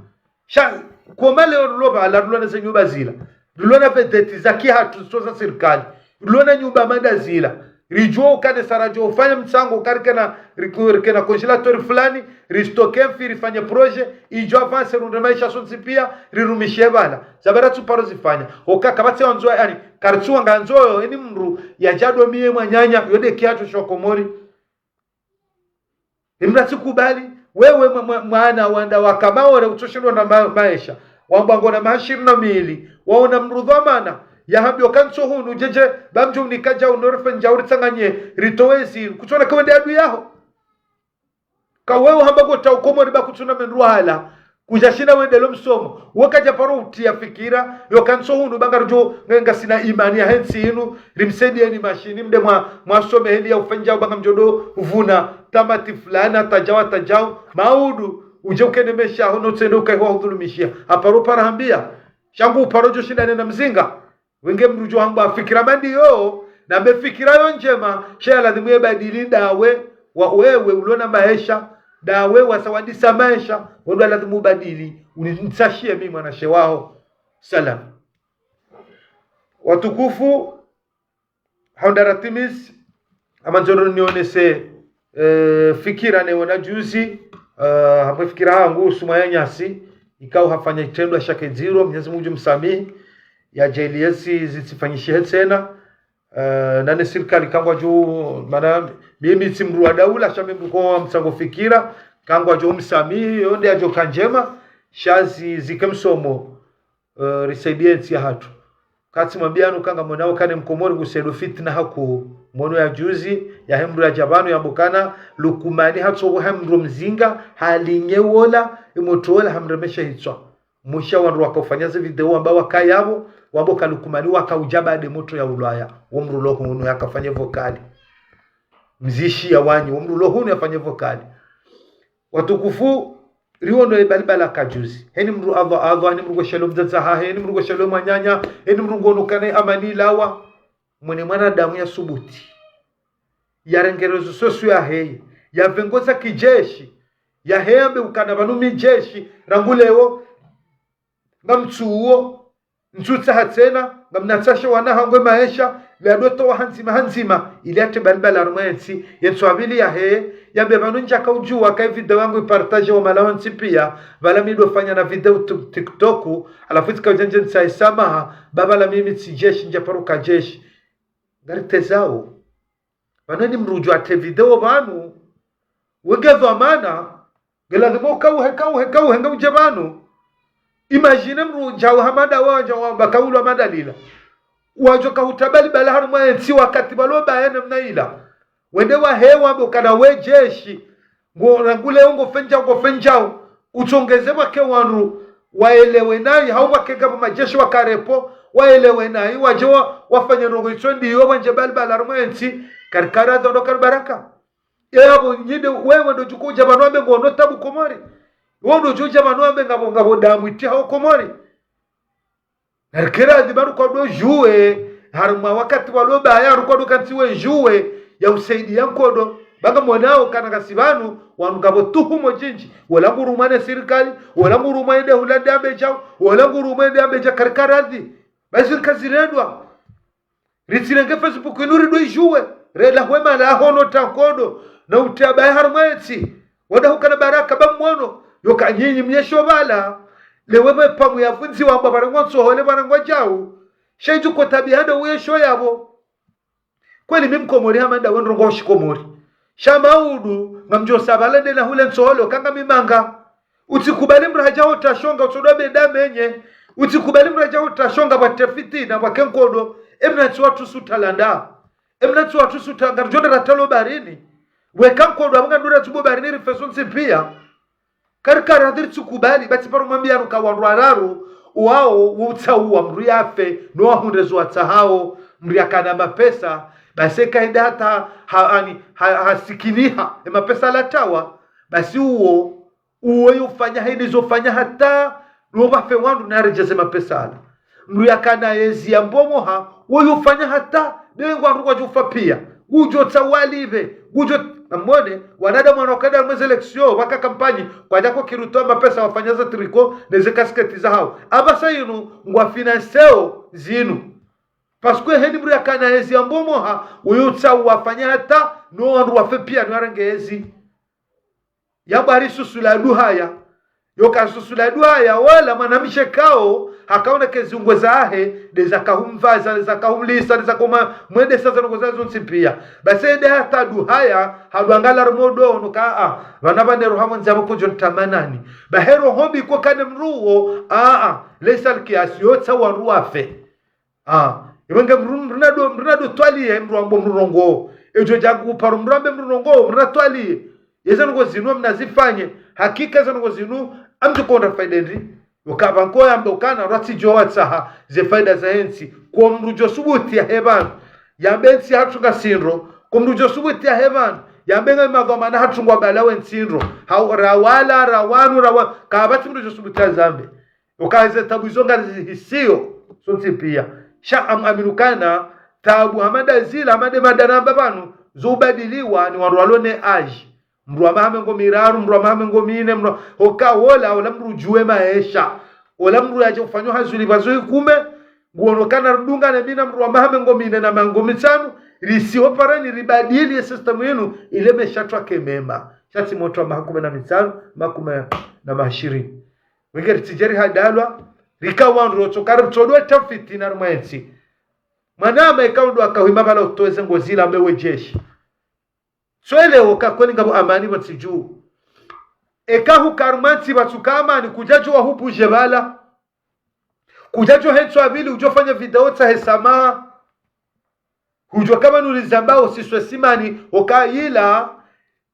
Sha, Koma leo rilo pvala, rilo na ze nyumba zila. Rilo na vedeti za kihatru, zo za sirikali. Rilo na nyumba manda zila. Ridjuwa ukana esa radjo ufanya mtsango, uka rikena, riku-, rikena congélateur fulani, ristoke mfi, rifanye projet, idjo avancer, runde maesha sontsi pia, rirumishe pvala. Za bara tsu paro zifanya. Oka kapvatsi wandzo, yaani, karitsu wanga ndzo, eni mdru, yadja domiye mwananya, yo nde kihatru sho Komori. Imra tsikubali, wewe mwa-, mwa-, mwana wanda wa Kamaore utsoshindwa na ma-, maesha. Wamba ngona maha ishirini na mili, waona mdru dhwamana, yahambiwa kantso hunu, djedje, ba mdjo unika djau, no rife ndjau ritsanganye, ritowe ezi, kutsona kawende adui yaho. Ka wewe hamba kota ukomori ba kutsuna mendru hala, kudjashinda wendele msomo. Weka dja paro utriya fikira, yo kantso hunu ba ngaridjo nge-, ngasina imani yahe ntsi inu, rimsaidieni mashini, mde mwa, mwasome heli ya ufanya ba ngamdjo do uvuna, tamati fulani, hata djau, hata djau, maudu, udje ukene maesha yaho no tsende ukaye wa udhulumishiha. Haparo para hambia, sha ngu uparo djo shinda nena mzinga. Wenge mdru djo hamba fikira mandi yo, na mbe fikira yo ndjema, sha ya lazimu ye badili ndawe, wa wewe ulo na maesha, ndawe wasa wandisa maesha, wendo lazimu ubadili, unitsashiye mi mwanashe waho. Salam. Watukufu, hau ndaratimizi, ama ndzoro nionese, eh, fikira ne wona juzi, eh, hamwe fikira hangu, suma ya nyasi, ikao hafanya itrendwa sha kedziro, Mwenyezi Mungu msamihi, ya J L S zitsifanyishihe tsena, eh, nane sirikali kangwadjo, mana, mimi tsi mdru wa daula, sha mi mdru ko wa mtsango fikira, kangwadjo msamihi, yo nde yadjo ka ndjema, sha zi-, zike msomo, eh, risaidie ntsi yahatru. Katsi mwambianu ka ngamonao kane mkomori kusaido fitna haku mono ya juzi, yahe mdru yadja pvanu yambo kana, Lukumani hatsobo ha mdru mzinga, halinye wola, imoto wola hamremesha hitswa. Mwisha wandru wakaufanya ze video wamba wakaya pvo, wambo ka Lukumani wakaudja baada moto ya ulwaya. Wo mdru lo hunu yakafanye vokali. Mzishi ya wanyi, wo mdru lo hunu yafanye vokali. Watukufu, riwono ye balibala ka juzi. Heni mdru Allah, Allah, heni mdru ngweshelo mdzadze hahe, heni mdru ngweshelo mwananya, heni mdru ngono kana amani lawa. Mwone mwanadamu ya subuti. Ya renge réseaux sociaux yahe, ya vengoza kijeshi, yahe yambe ukana pvanu mi jeshi, rangu leo, ngamtsuwo, ntsutsaha tsena, ngamnatsashe wana hangu ye maesha, le ado towa handzima handzima, ili atre balibala harumwa ye ntsi, ye ntsu ya pvili yahe, yambe pvanu ndjaka udjuwa ka ye video yangu ipartage wa malawa ntsi pia, pvala mi do fanya na video tu-, TikTok, halafu tsika udja ndje ntsahe samaha, ba pvala mimi tsi jeshi, ndja paro ka jeshi. Ngaritezao. Pvanu ni mdru udjo atre video pvanu, wenge dhwamana, nge lazimu ukauhe, kauhe, kauhe, nge udje pvanu. Imagine mdru djau hamada wa, djau wa, bakaulwa madalila. Wadjo ka hutabali bala harumwa ye ntsi wakati pvalo baya namna ila. Wende wahe wambe ukana we jeshi, ngo, rangu leo ngofenjao, ngofenjao. Utsongeze pvwake wandru, waelewe nayi, hau pvwake ngapvo majeshi wakarepo, waelewe nayi, wadje wa, wafanye ndrongo itso ndiyo, pvwandje balibala harumwa ye ntsi, karikara dhondo karibaraka. Ye yapvo nyinde wewe ndo djuko udja pvanu wambe ngono tabu Komori. Wo ndo djo udja pvanu wambe ngapvo, ngapvo damu itrihao Komori. Narikera adhi pvanu kwado djuwe, harumwa wakati walo baya, harumwa kwado kantsi we djuwe, ya usaidiya nkodo. Ba ngamonao kana ngasi pvanu, wanu ngapvo tuhumo djindji. Wola ngurumwa ne sirikali, wola ngurumwa ende hulande ambe djau, wola ngurumwa ende ambe dja karikara adhi. Ba sirikali zirendwa. Ritsirenge Facebook inu rido idjuwe, rela hwema la hono ta nkodo, na utre abaya harumwa ye ntsi, wada hukana baraka ba mwono, yoka nyinyi mnyesho pvala, lewe mwe pamu ya vundzi wamba pvara ngwa ntsohole pvara ngwa djau, sha idju ko tabiya ndo uyesho yapvo. Kweli mi mkomori hama ndawe ndrongo shikomori. Sha maudu, ngamdjo sabala nde na hule ntsohole, kanga mi manga. Utsikubali mdru hadja hota shonga, utsodo beda menye. Utsikubali mdru hadja hota shonga, pvwatre fitina, pvwake nkodo. Emna ntsi watru suta landa. Emna ntsi watru suta, ngaridjo nda ratalo barini. Weka nkodo, apvo ngandura tsubo barini, rifeso ntsi pia. Karikara adhi ritsikubali, ba tsi paro mwambianu ka wandru wararu, wao, wo utsauwa, mdru yafe, no wahundre zo watsahao, mdru yakana mapesa, basi kaida hata, ha, ani, ha, hasikiniha, e mapesa latawa, basi uwo, uwo yofanya heni zofanya hata, no wafe wandru na yaredjeze mapesa ala. Mdru yakana yezi ya mbomoha, wo yofanya hata, be ngwandru kwadjo ufa pia, ngudjo tsauwa live, ngudjo Namwone, wanadamu wanu wakada mwezi élection, waka kampanyi, kwadjaka kirutoa mapesa wafanya ze tricot, neze kasketi zahao. Apvasa inu, ngwa financeo zinu. Parce que heni mdru yakana ezi yambomoha, uyu tsa wafanya hata, no wandru wafe pia, no warenge ezi. Yabari susu la duhaya. Yoka susu la duhaya, wala mwanamshe kao, hakaona ke ziungo zahe, nde zakahumvaza, nde zakahumlisa, nde zakoma, mwendesa ze ndrongoo zahe zontsi pia. Basi ende hata duhaya, hadwangala rumodo, no ka, a, vana vane roho havo ndzia voko djo ntamanani. Bahe roho mbi ko kane mdru wo, a, a, laisa alkiasi, yo tsa wandru wafe. Ah, iwe nge mdru, mdru nado, mdru nado twaliye, mdru ambo mdru rongo. Edjo djangu paro mdru ambe mdru rongo, mdru na twaliye. Yeze ndrongoo zinu mnazifanye. Hakika ze ndrongoo zinu, amdjo konda faida ndri. Ukaba nko yambe ukana, rwatsi djo watsaha, ze faida za entsi. Kwa mdru djo subuti yahe vanu. Yambe entsi hatru nga sindro. Kwa mdru djo subuti yahe vanu. Yambe nga madhwamana hatru ngwa bala we ntsi ndro. Hau, rawala, rawanu, rawa-, kapvatsi mdru djo subuti yazambe. Uka eze tabu izo ngari zihisiyo, sontsi pia. Sha am-, amini ukana, tabu hama nda zila, hama nde madaramba pvanu, zo ubadiliwa ni wandru walo ne âge. Mdru wa maha mengo miraru, mdru wa maha mengo mine, mdru wa-, hoka wola, ola mdru udjuwe maesha. Ola mdru yadje ufanyao hazuli pvazo ikume, nguono kana ridungane mi na mdru wa maha mengo mine na mengo mitsanu, risiho parani ribadili ye système yinu, ile mesha twake mema. Sha tsi motru wa maha kume na mitsanu, makume na maha shirini. Wenge ritsidje rihadalwa, rika wandru rotso, kari mtsodo tafiti na rumwa entsi. Mwanama eka undru akahwima pvala utowe ze ngozi la mbewe jeshi. Swele oka kweli ngapvo amani pvantsi dju. Eka huka rumwa ntsi pvatsuka amani, kudjadjo wahupvuje pvala. Kudjadjo hentsu apvili, udjo fanya video tsahe samaha. Hudjo kama nuli zambao siswe simani, oka ila,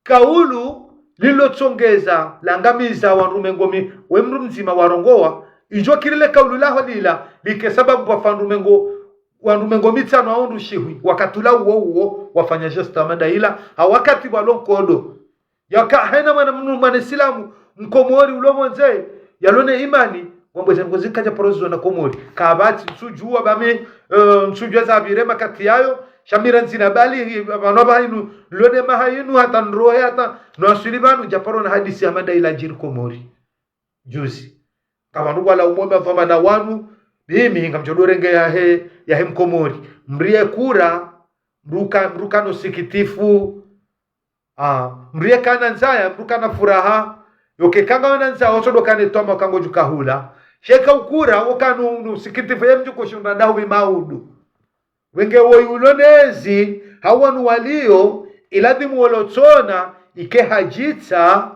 kaulu lilo tsongeza, langamiza wandru mengo mi, we mdru mdzima warongowa, idjo kirile kaulu laho lila, like sababu pvwa wandru mengo, wandru mengo mitsanu waundru shihwi, wakati ula uwo uwo, wafanya geste hama nda ila, ha wakati walo nkodo. Yaka haina mwana mnu-, mwana Islamu, mkomori ulo pvondze, yalo ne imani, wambo ze ndrongoo zikadja paro zizo na Komori. Kapvatsi, ntsudjuwa bami, eh, ntsudjuwa zapvire makati yayo, sha mi randzi na bali, pvanu pvahanu, lone maha yinu, hata ndrohe, hata, no aswili pvanu, djaparo na hadisi hama nda ila djiri Komori. Juzi. Ka wandru wala umwomba pvamana wanu, mimi ngamdjo dorenge yahe, yahe mkomori. Mriye kura, mruka, mruka no sikitifu, ah, mriye kana ndzaya, mruka na furaha, yoke kanga wana ndzaya, otsodo kane twama kango djuka hula. Sheka ukura, okanu, no sikitifu ye mdjuko shunda ndahu bi maudu. Wenge woyi ulo nezi, hawanu waliyo, iladhimu wolo tsona, ike hadjitsa,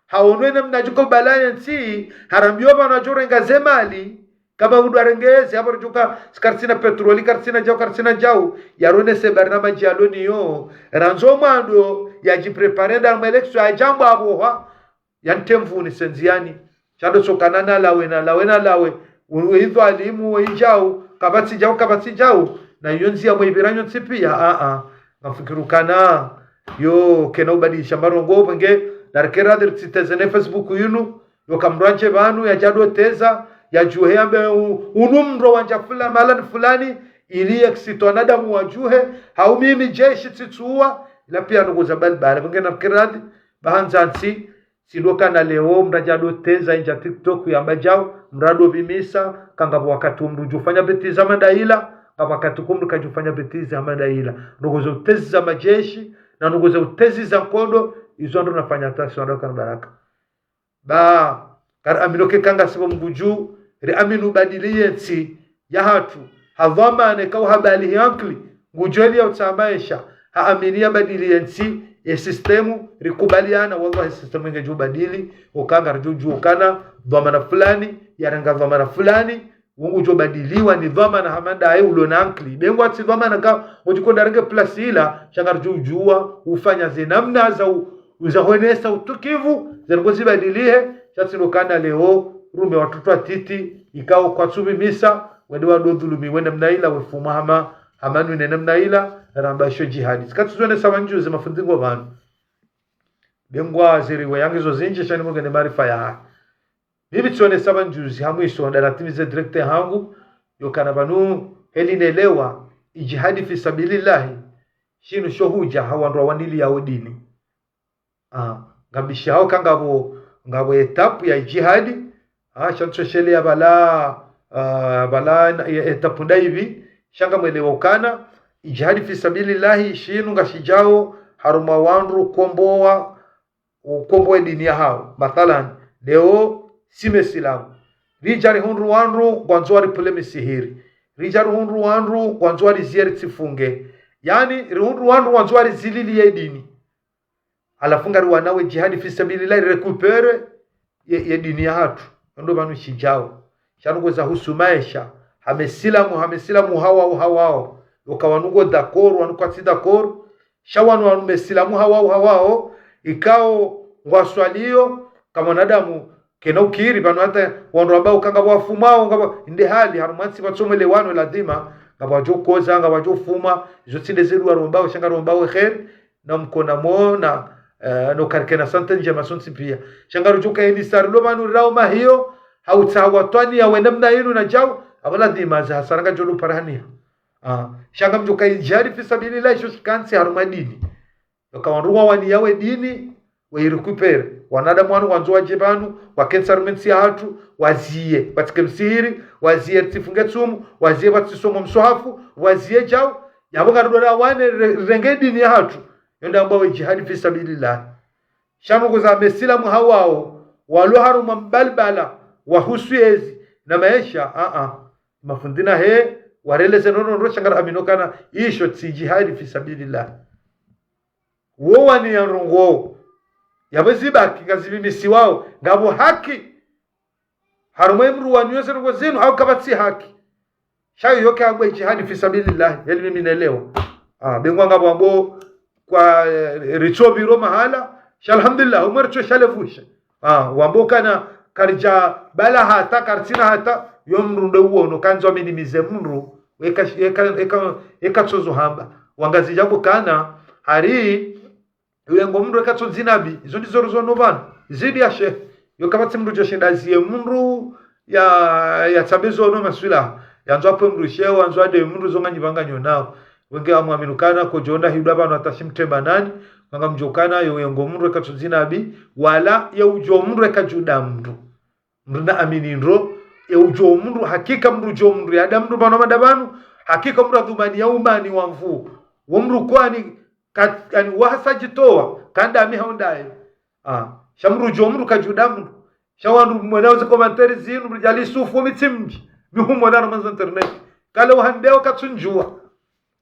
haonwe namna djuko balaya ntsi, harambiwa pvanu adjo renga ze mali, kama udwa rengeze, hapvo ridjuka, si karitsina petroli, karitsina djau, karitsina djau, yaronese barnamadji yalo niyo, randzo mwando, yadjiprépare nda mwe élection, yadjamba apvo hwa, yantemvuni sendziani. Shando tsokana na lawe, na lawe, na lawe. Uwe idhwalimu, we idjau, kapvatsi djau, kapvatsi djau. Na iyo ndzia mwe ipviranyo ntsi pia, a, a. Ngamfikiri ukana. Yo, kena ubadilisha marongo, pvenge, narikera adhiri tsiteze ne Facebook yinu. Yoka mdru adje pvanu, yadjado teza, yadjuhe yambe u-, unu mdru wandja fula-, malani fulani, ili ye kisito wanadamu wadjuhe, hau mimi jeshi tsitsuwa, ila pia nukuza balibali. Pvenge narikera adhi, bahandza ntsi, tsi ndo kana leo, mdru adjado teza indja TikTok yamba djau, mdru ado pvimisa, kangapvo wakati wo mdru udjufanya bêtise hama nda ila, ngapvo wakati ko mdru kadjufanya bêtise hama nda ila. Ndrongoo zo utezi za majeshi, na ndrongoo zo utezi za nkodo, izo ndo nafanya attention ndo kana baraka. Ba, kari amino ke kanga sibo mngudju, ri aminu badili ye ntsi, yahatru, ha dhwamana eka uhabali hi ankili, ngudjo eli ya utsa maesha, ha amini ya badili ye ntsi, ye sistemu, rikubaliana, wallahi sistemu ingedjo badili, okanga ridjo djuwa ukana, dhwamana fulani, yarenga dhwamana fulani, wungudjo badiliwa ni dhwamana hama ndaye ulo na ankili. Be ngwatsi dhwamana ka, ngudjo konda renge plasi ila, sha ngardjo djuwa, ufanya ze namna za u-, uza honesa utukivu, ze ndrongoo zibadilihe, sha tsi ndo kana leo, rume watoto watiti, ikao kwatsu pvimisa, wende wado dhulumiwe namna ila, wefumwa hama, hama nune namna ila, ramba sho djihadi. Zikatsu zone sawa ndjuzi mafundi ngo pvanu. Be ngwa ziriwe yangizo zindji, sha ni mungene maarifa ya. Mimi tsone sawa ndjuzi, ha mwiso, nda natimize direct hangu, yokana pvanu, heli nelewa, idjihadi fi sabilillahi, shinu sho hudja ha wandru wawaniliyao dini. Ah, ngambishiyao ka ngapvo, ngapvo étape ya jihadi, ah, sha ntsosheleya pvala, ah, pvala na- ya étape ndayipvi, sha ngamwelewa ukana, jihadi fi sabilillahi, shinu ngashidjao, harumwa wandru ukombowa, ukombowa dini yahawo. Mathalan, leo, si mesilamu. Ridja rihundru wandru, ngwandzo waripvule misihiri. Ridja rihundru wandru, ngwandzo wariziye ritsifunge. Yaani, rihundru wandru, ngwandzo warizililiye dini. Halafu ngariwanao ye jihadi fi sabilillahi, récupérer ye, ye dini yahatru. Yo ndo pvanu shidjao. Sha nuko za husu maesha. Ha mesilamu, ha mesilamu hawao, hawao. Yoka wanu ngo d'accord, wanu kwatsi d'accord. Sha wanu, wanu mesilamu hawao, hawao. Ikao ngwaswaliyo, ka mwanadamu, kena ukiri, pvanu hata wandru wambao ka ngapvo wafumao, ngapvo, nde hali, harumwa ntsi pvatsi mwelewano ladhima, ngapvo wadjo koza, ngapvo wadjo fuma, izo tsi nde zedu warombao, sha ngarombao kheri, na mkona mo, na, eh, no karikena santé ndjema sontsi piya. Sha ngarudjuka ini sari lo pvanu rirao mahiyo, ha utsaha watwaniya we namna inu na djao, apvo ladhima za hasara ngadjo lo parahaniha. Ah, sha ngamdjuka ye jihadi fi sabilillahi, isho shikantsi harumwa dini. Yoka wandru wawaniyao ye dini, we irécupérer. Wanadamu wanu ngwandzo wadje pvanu, wakentsi harumwa entsi yahatru, waziye, pvatsike msihiri, waziye ritsifunge tsumu, waziye pvatsisomo mswahafu, waziye djao, yapvo ngarudjo rawane re- renge dini yahatru. Yo nde ambao ye jihadi fi sabilillah. Sha nuko za mesilamu hawao, walo harumwa mbalbala, wahusu yezi, na maesha, ah, ah. Mafundi na he, wareleze nono ndo sha ngaraminio ukana, isho tsi jihadi fi sabilillah. Wo waniya ndrongoo. Yapvo zibaki ngazipvimisiwao. Ngapvo haki. Harumwa ye mdru waniyo ze ndrongoo zinu, hau kapvatsi haki. Sha yo kayambwa jihadi fi sabilillah. Yeli mimi nelewa. Ah, bengwa ngapvo wambao kwa, eh, ritso pviro mahala. Sha alhamdulillah, umwe ritso shalevusha. Ah, wambao kana karidja bala hata, karitsina hata, yo mdru nde uwono, kandzo amini mize mdru, eka, eka, eka, eka tsozo hamba. Wangazidja wambao kana, hari, uyengo mdru eka tso dzinabi, izo ndizo rizono pvanu. Zidi ya shehe, yo kapvatsi mdru djo shinda ziye mdru ya, ya tsambe zono maswila. Yandzo apve mdru shehe, yandzo ade mdru zo nganyi pvanga nyonao. Wenge amwamini ukana, kodjo onda hindru pvanu hata shimtreba nani, ngamdjo ukana, yo uyengo mdru eka tso dzinabi, wala ye udjo mdru eka djuda mdru. Mdru na amini ndro, ye udjo mdru, hakika mdru djo mdru, yada mdru pvanu mada pvanu, hakika mdru adhumani ya umani wa mvu. Wo mdru kwani, kat-, yani wahasa djitowa, kanda ami haundaye. Ah, sha mdru djo mdru kadjuda mdru. Sha wandru mwena uze commentaire zinu, mdru djali sufu, mitsimbi, mihumona na manza internet. Kale uhandeo katsundjuwa.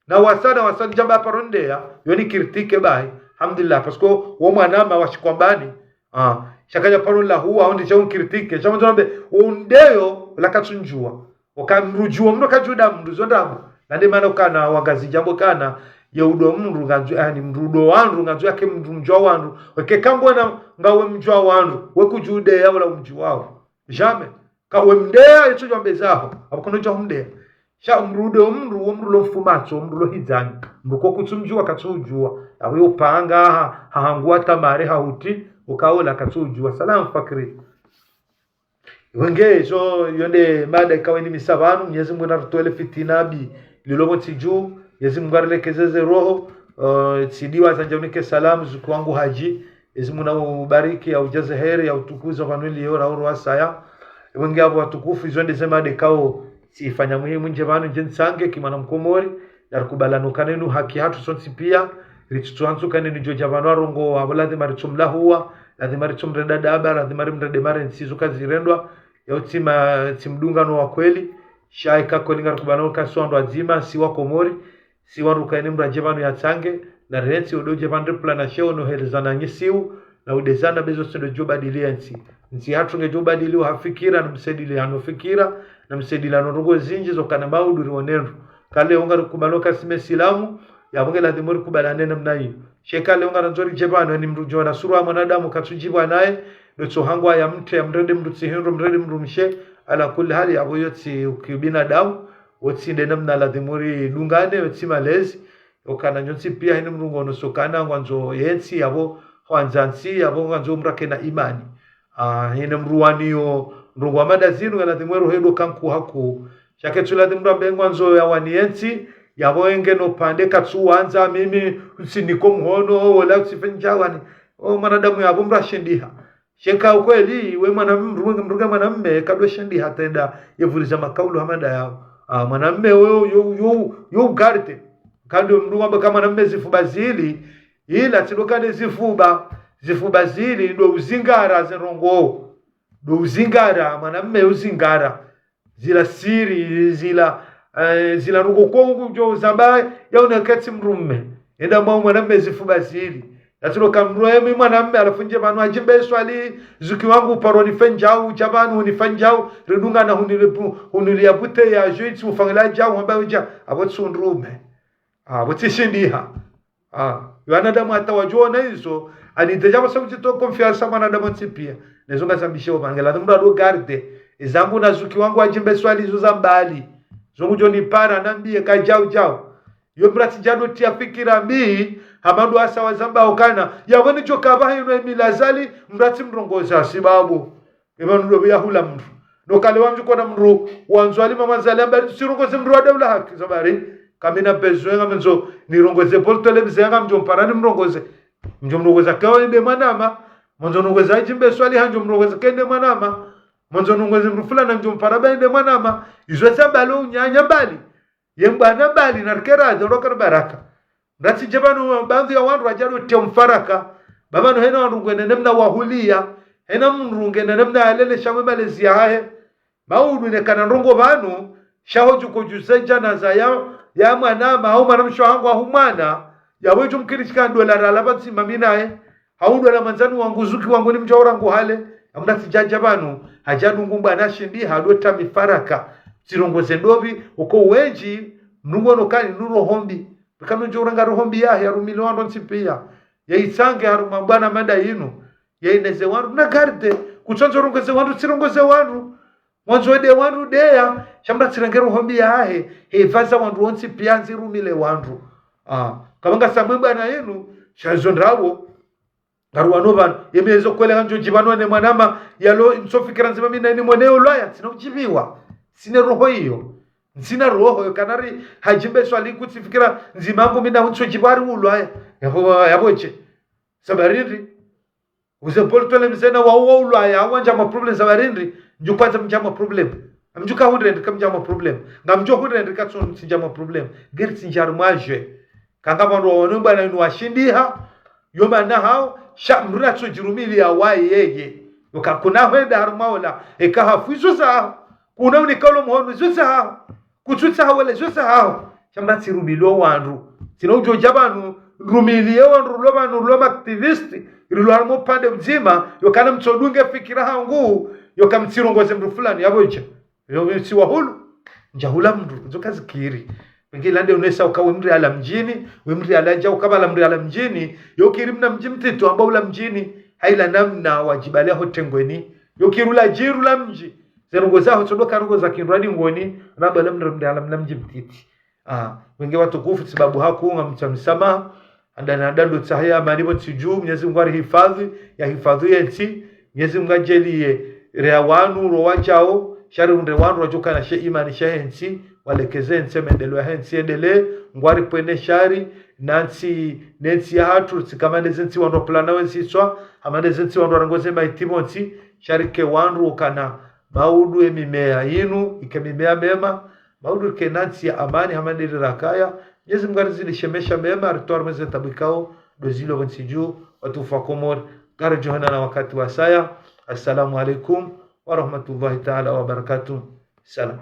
Na wasa, na wasa ndjamba paro ndeya, yo ni critique bahi. Alhamdulillah, parce que wo mwanama washikwambani. Ah, sha kadja paro la huwa, ondi sha un critique. Sha mwandzo nambe, undeyo, la katsundjuwa. Oka mdru djuwa, mdru kadjuda, mdru zo ndapvo. Na nde mana ukana, wangazidja wambao kana, ye udo mdru ngandzo, yani mdru udo wandru, ngandzo yake mdru mdjuwa wandru. Oke kangona, ngawe mdjuwa wandru, we kudjudeya wala umdjuwao. Jamais. Kawe mdeya, yetso djwambe zaho. Apvo kono dja humdeya. Sha mdru udo mdru, wo mdru lo mfumatso, mdru lo hidzani. Mdru ko kutsumdjuwa, katsudjuwa. Apvo yo panga, ha, ha hangu wa tamare, ha huti, ukaola katsudjuwa. Salam fakri. Wenge, zo, yo nde mada ikawe ni misa pvanu, Mwenyezi Mungu narutowele fitina bi, lilo pvo ntsi dju, Mwenyezi Mungu arilekeze ze roho, eh, tsidiwa zandja unike salamu, zuku wangu Haji, Mwenyezi Mungu na ubariki, ya ujaze heri, ya utukuza pvanu iliyo, na uru wasaya. Wenge apvo watukufu, izo nde ze mada ikao, tsifanya muhimu ndje pvanu, ndje ntsange, kimwana mkomori, na rikubalano ukana inu haki hatru sontsi piya, ritsutsu hantsu ukana inu djo dja pvanu arongowa, apvo ladhima ritsumlahuwa, ladhima ritsumrenda daba, ladhima rimrende mare ntsi zuka zirendwa, ya utsima, tsimdungano wa kweli, sha ika kweli ngarikubalano uka si wandru wadzima, si wa Komori, si wandru uka ine mdru adje pvanu yatsange, na rentsi udo dje pvanu ripvula na sheo no helezana nyi siu, na udezana bezo tsindo djo badili ya ntsi. Ntsi hatru ngedjo badili wa fikira, na msaidili hano fikira, na msaidili hano ndrongoo zindji zo kana maudu rionendro. Kale ungarikubalano uka si mesilamu, yapvo nge ladhimu rikubalane namna iyo. Sha ika leo ngarandzo ridje pvanu, yani mdru djo na sura ya mwanadamu katsudjibwa naye, ndo tso hangwa ya mtre, ya mrende mdru tsihindro, mrende mdru mshe, ala kulli hali, apvo yo tsi ukibinadamu, wo tsi nde namna ladhimu ridungane, wo tsi malezi, ukana nyontsi piya hini mdru ngono sokana, ngwandzo yentsi, apvo hwandza ntsi, apvo ngwandzo mdru ake na imani. Ah, hini mdru waniyo, mdru ngwa mada zinu, ya ladhimu ero hedo kanku haku. Sha ketsu ladhimu mdru ambe ngwandzo ya wani yentsi, Yapvo enge no pvandze katsuwandza mimi, utsinika o mhono, wola utsifanye djau wani. O mwanadamu yapvo mdru ashindiha. Sha eka ukweli, we mwana mdru, mdru nge mwanamme, kadjoshindiha hata enda, yepvuliza makaulu hama nda yawo. Ah, mwanamme, yo, yo, yo, yo ugarde. Kandro mdru wamba ka mwanamme zifuba zili, ila tsi ndo kana zifuba, zifuba zili, ndo uzingara ze ndrongoo. Ndo uzingara, mwanamme uzingara. Zila siri, zila, eh, zila ndrongoo kongwe djo zamba, ya uneketsi mdrumme. Enda mwa mwanamme zifuba zili. Yatsi ndo ka mdru emi mwanamme, halafu ndje pvanu hadjimbe swali, zuki wangu paro nifanye djau, dja pvanu nifanye djau, ridungana hunile pu-, hunilia bouteille ya jus, tsi ufangila djau, hamba udja, apvo tsi undrume. Ah, apvo tsi shindiha. Ah, yo wanadamu hata wadjona izo, ani déjà pvo sa kutsi to confiance mwanadamu ntsi pia. Nezo ngazambishe opvangela, mdru ado garde. Ezangu na zuki wangu hadjimbe swali izo za mbali. Zo ngudjo nipara, nambiye ka djau djau. Yo mdru atsi djado tia fikira mbi, hama ndo wasa wazamba okana. Yapvo nidjo kapva hino emila zali, mdru atsi mrongoza sibabu. Epvanu ndo pvia hula mdru. No kale wamdjo kona mdru, wandzo alima mwandzani hamba, tsirongoze mdru wa daula haki, zabari. Kamina besoin ngamndzo, nirongoze portele mze ngamdjo mpara nimrongoze. Mdjo mrongoza kawa ende mwanama. Mwandzo nrongoza hadjimbe swali handjo mrongoza kende mwanama. Mwandzo nrongoze mdru fulana ndjo mpara ba ende mwanama. Izo zabalo unyanya mbali. Ye mbwana mbali na rikera, djoro kara baraka. Mdru atsi dje pvanu baadhwi ya wandru wadjado tia mfaraka. Ba pvanu hena wandru ngwena namna wahulia. Hena mdru ngena namna yalele sha mwe malezi yahahe. Maudu ne kana ndrongoo pvanu, sha ho djuko djuse djanaza ya, ya mwanama, hau mwanamshe wahangu hau mwana. Yapvo djumkiri shika ndola rala pvantsi mami naye. Hau ndola mwandzani wangu zuki wangu ni mdjau rangu hale. Amdru atsi djadja pvanu, hadja dungu mbwana shindi, hado ta mifaraka. Tsirongoze ndopvi, uko wendji, mnungu ono kani, nu roho mbi. Pvika mdjo uranga roho mbi yahe, yarumile wandru ntsi pia. Yaitsange harumwa mbwana mada yinu. Yaineze wandru, na garde. Kutsandzo rongoze wandru, tsirongoze wandru. Mwandzo ede wandru deya, sha mdru atsirenge roho mbi yahe, hepvaza wandru wontsi pia ndzirumile wandru. Ah, kapvanga samwe mbwana yinu, sha zo ndrabo, ngaruwano pvanu, yemi ezo kwele handjo djipvano ne mwanama, yalo ntsofikira ndzima mina ini mwene ulwaya, tsina udjipviwa. Tsine roho iyo. Ntsina roho, yo kanari hadjimbe swali kutsifikira ndzima yangu mina untso djipvwa ari ulwaya. Yapvo, yapvo dje. Sabarindri. Uze portele mze na wa, wa ulwaya, wandja ma problème sabarindri. Ndjo kwandza mdja ma problème. Amdjuka hundre ndrika mdja ma problème. Ngamdjo hundre ndrika tsu ndja ma problème. Ngeri tsindja harumwa djwe. Kanga pvandru waone mbwana yinu washindiha. Yo mana hao, sha mdru natso djirumiliya waye yeye. Yoka kuna hwenda harumwa ola. Eka hafu izo zaho. Kuna unikalo mhono izo zaho. Kutsutsaha wele zo zaho. Sha mdru atsirumiliye wandru. Tsina udjo dja pvanu, rumiliye wandru, rulo pvanu, rulo ma activiste, rulo harumwa upvande mdzima, yo kana mtsodunge fikira hangu, yo ka mtsirongoze mdru fulani, yapvo dja. Yo mtsi wahulu, ndja hula mdru, zo kazikiri. Pvenge lande unesa uka we mdru yala mdjini, we mdru yala dja uka pvala mdru yala mdjini, yo kiri mna mdji mtiti, amba ula mdjini, haila namna wadjibaliya ho tengweni, yo kiri ula djiru la mdji, ze ndrongoo zaho tsondo ka ndrongoo za kindru adi ngoni, ramba ula mdru, mdru yala mna mdji mtiti. Ah, wenge watukufu tsibabu haku ngamtsaho msamaha. Handani handani ndo tsaha ya amani pvo ntsi dju, Mwenyezi Mungu arihifadhwi, yahifadhwi yentsi. Mwenyezi Mungu adjaliye, rea wanu, ro wadjao, shari hundre wanu, wadjoka na she imani sha hentsi, walekeze ntsi, mendeleo ya hentsi, endelee, ngwari pvwene shari, na ntsi, ne ntsi yahatru, tsi kama ne ze ntsi wandru wapvulana wentsiswa, hama ne ze ntsi wandru warongoze maiti pvontsi, shari ke wandru ukana, maudu ye mimea yinu, ike mimea mema, maudu ke na ntsi ya amani hama ndiri rakaya. Mwenyezi Mungu arizidishie maesha mema, aritowe harumwa ze tabu ikao ndo zilo pvo ntsi dju, watukufu wa Komori. Ngaridjo honana wakati wasaya. Assalamu alaikum wa rahmatullahi taala wa barakatuh. Salam.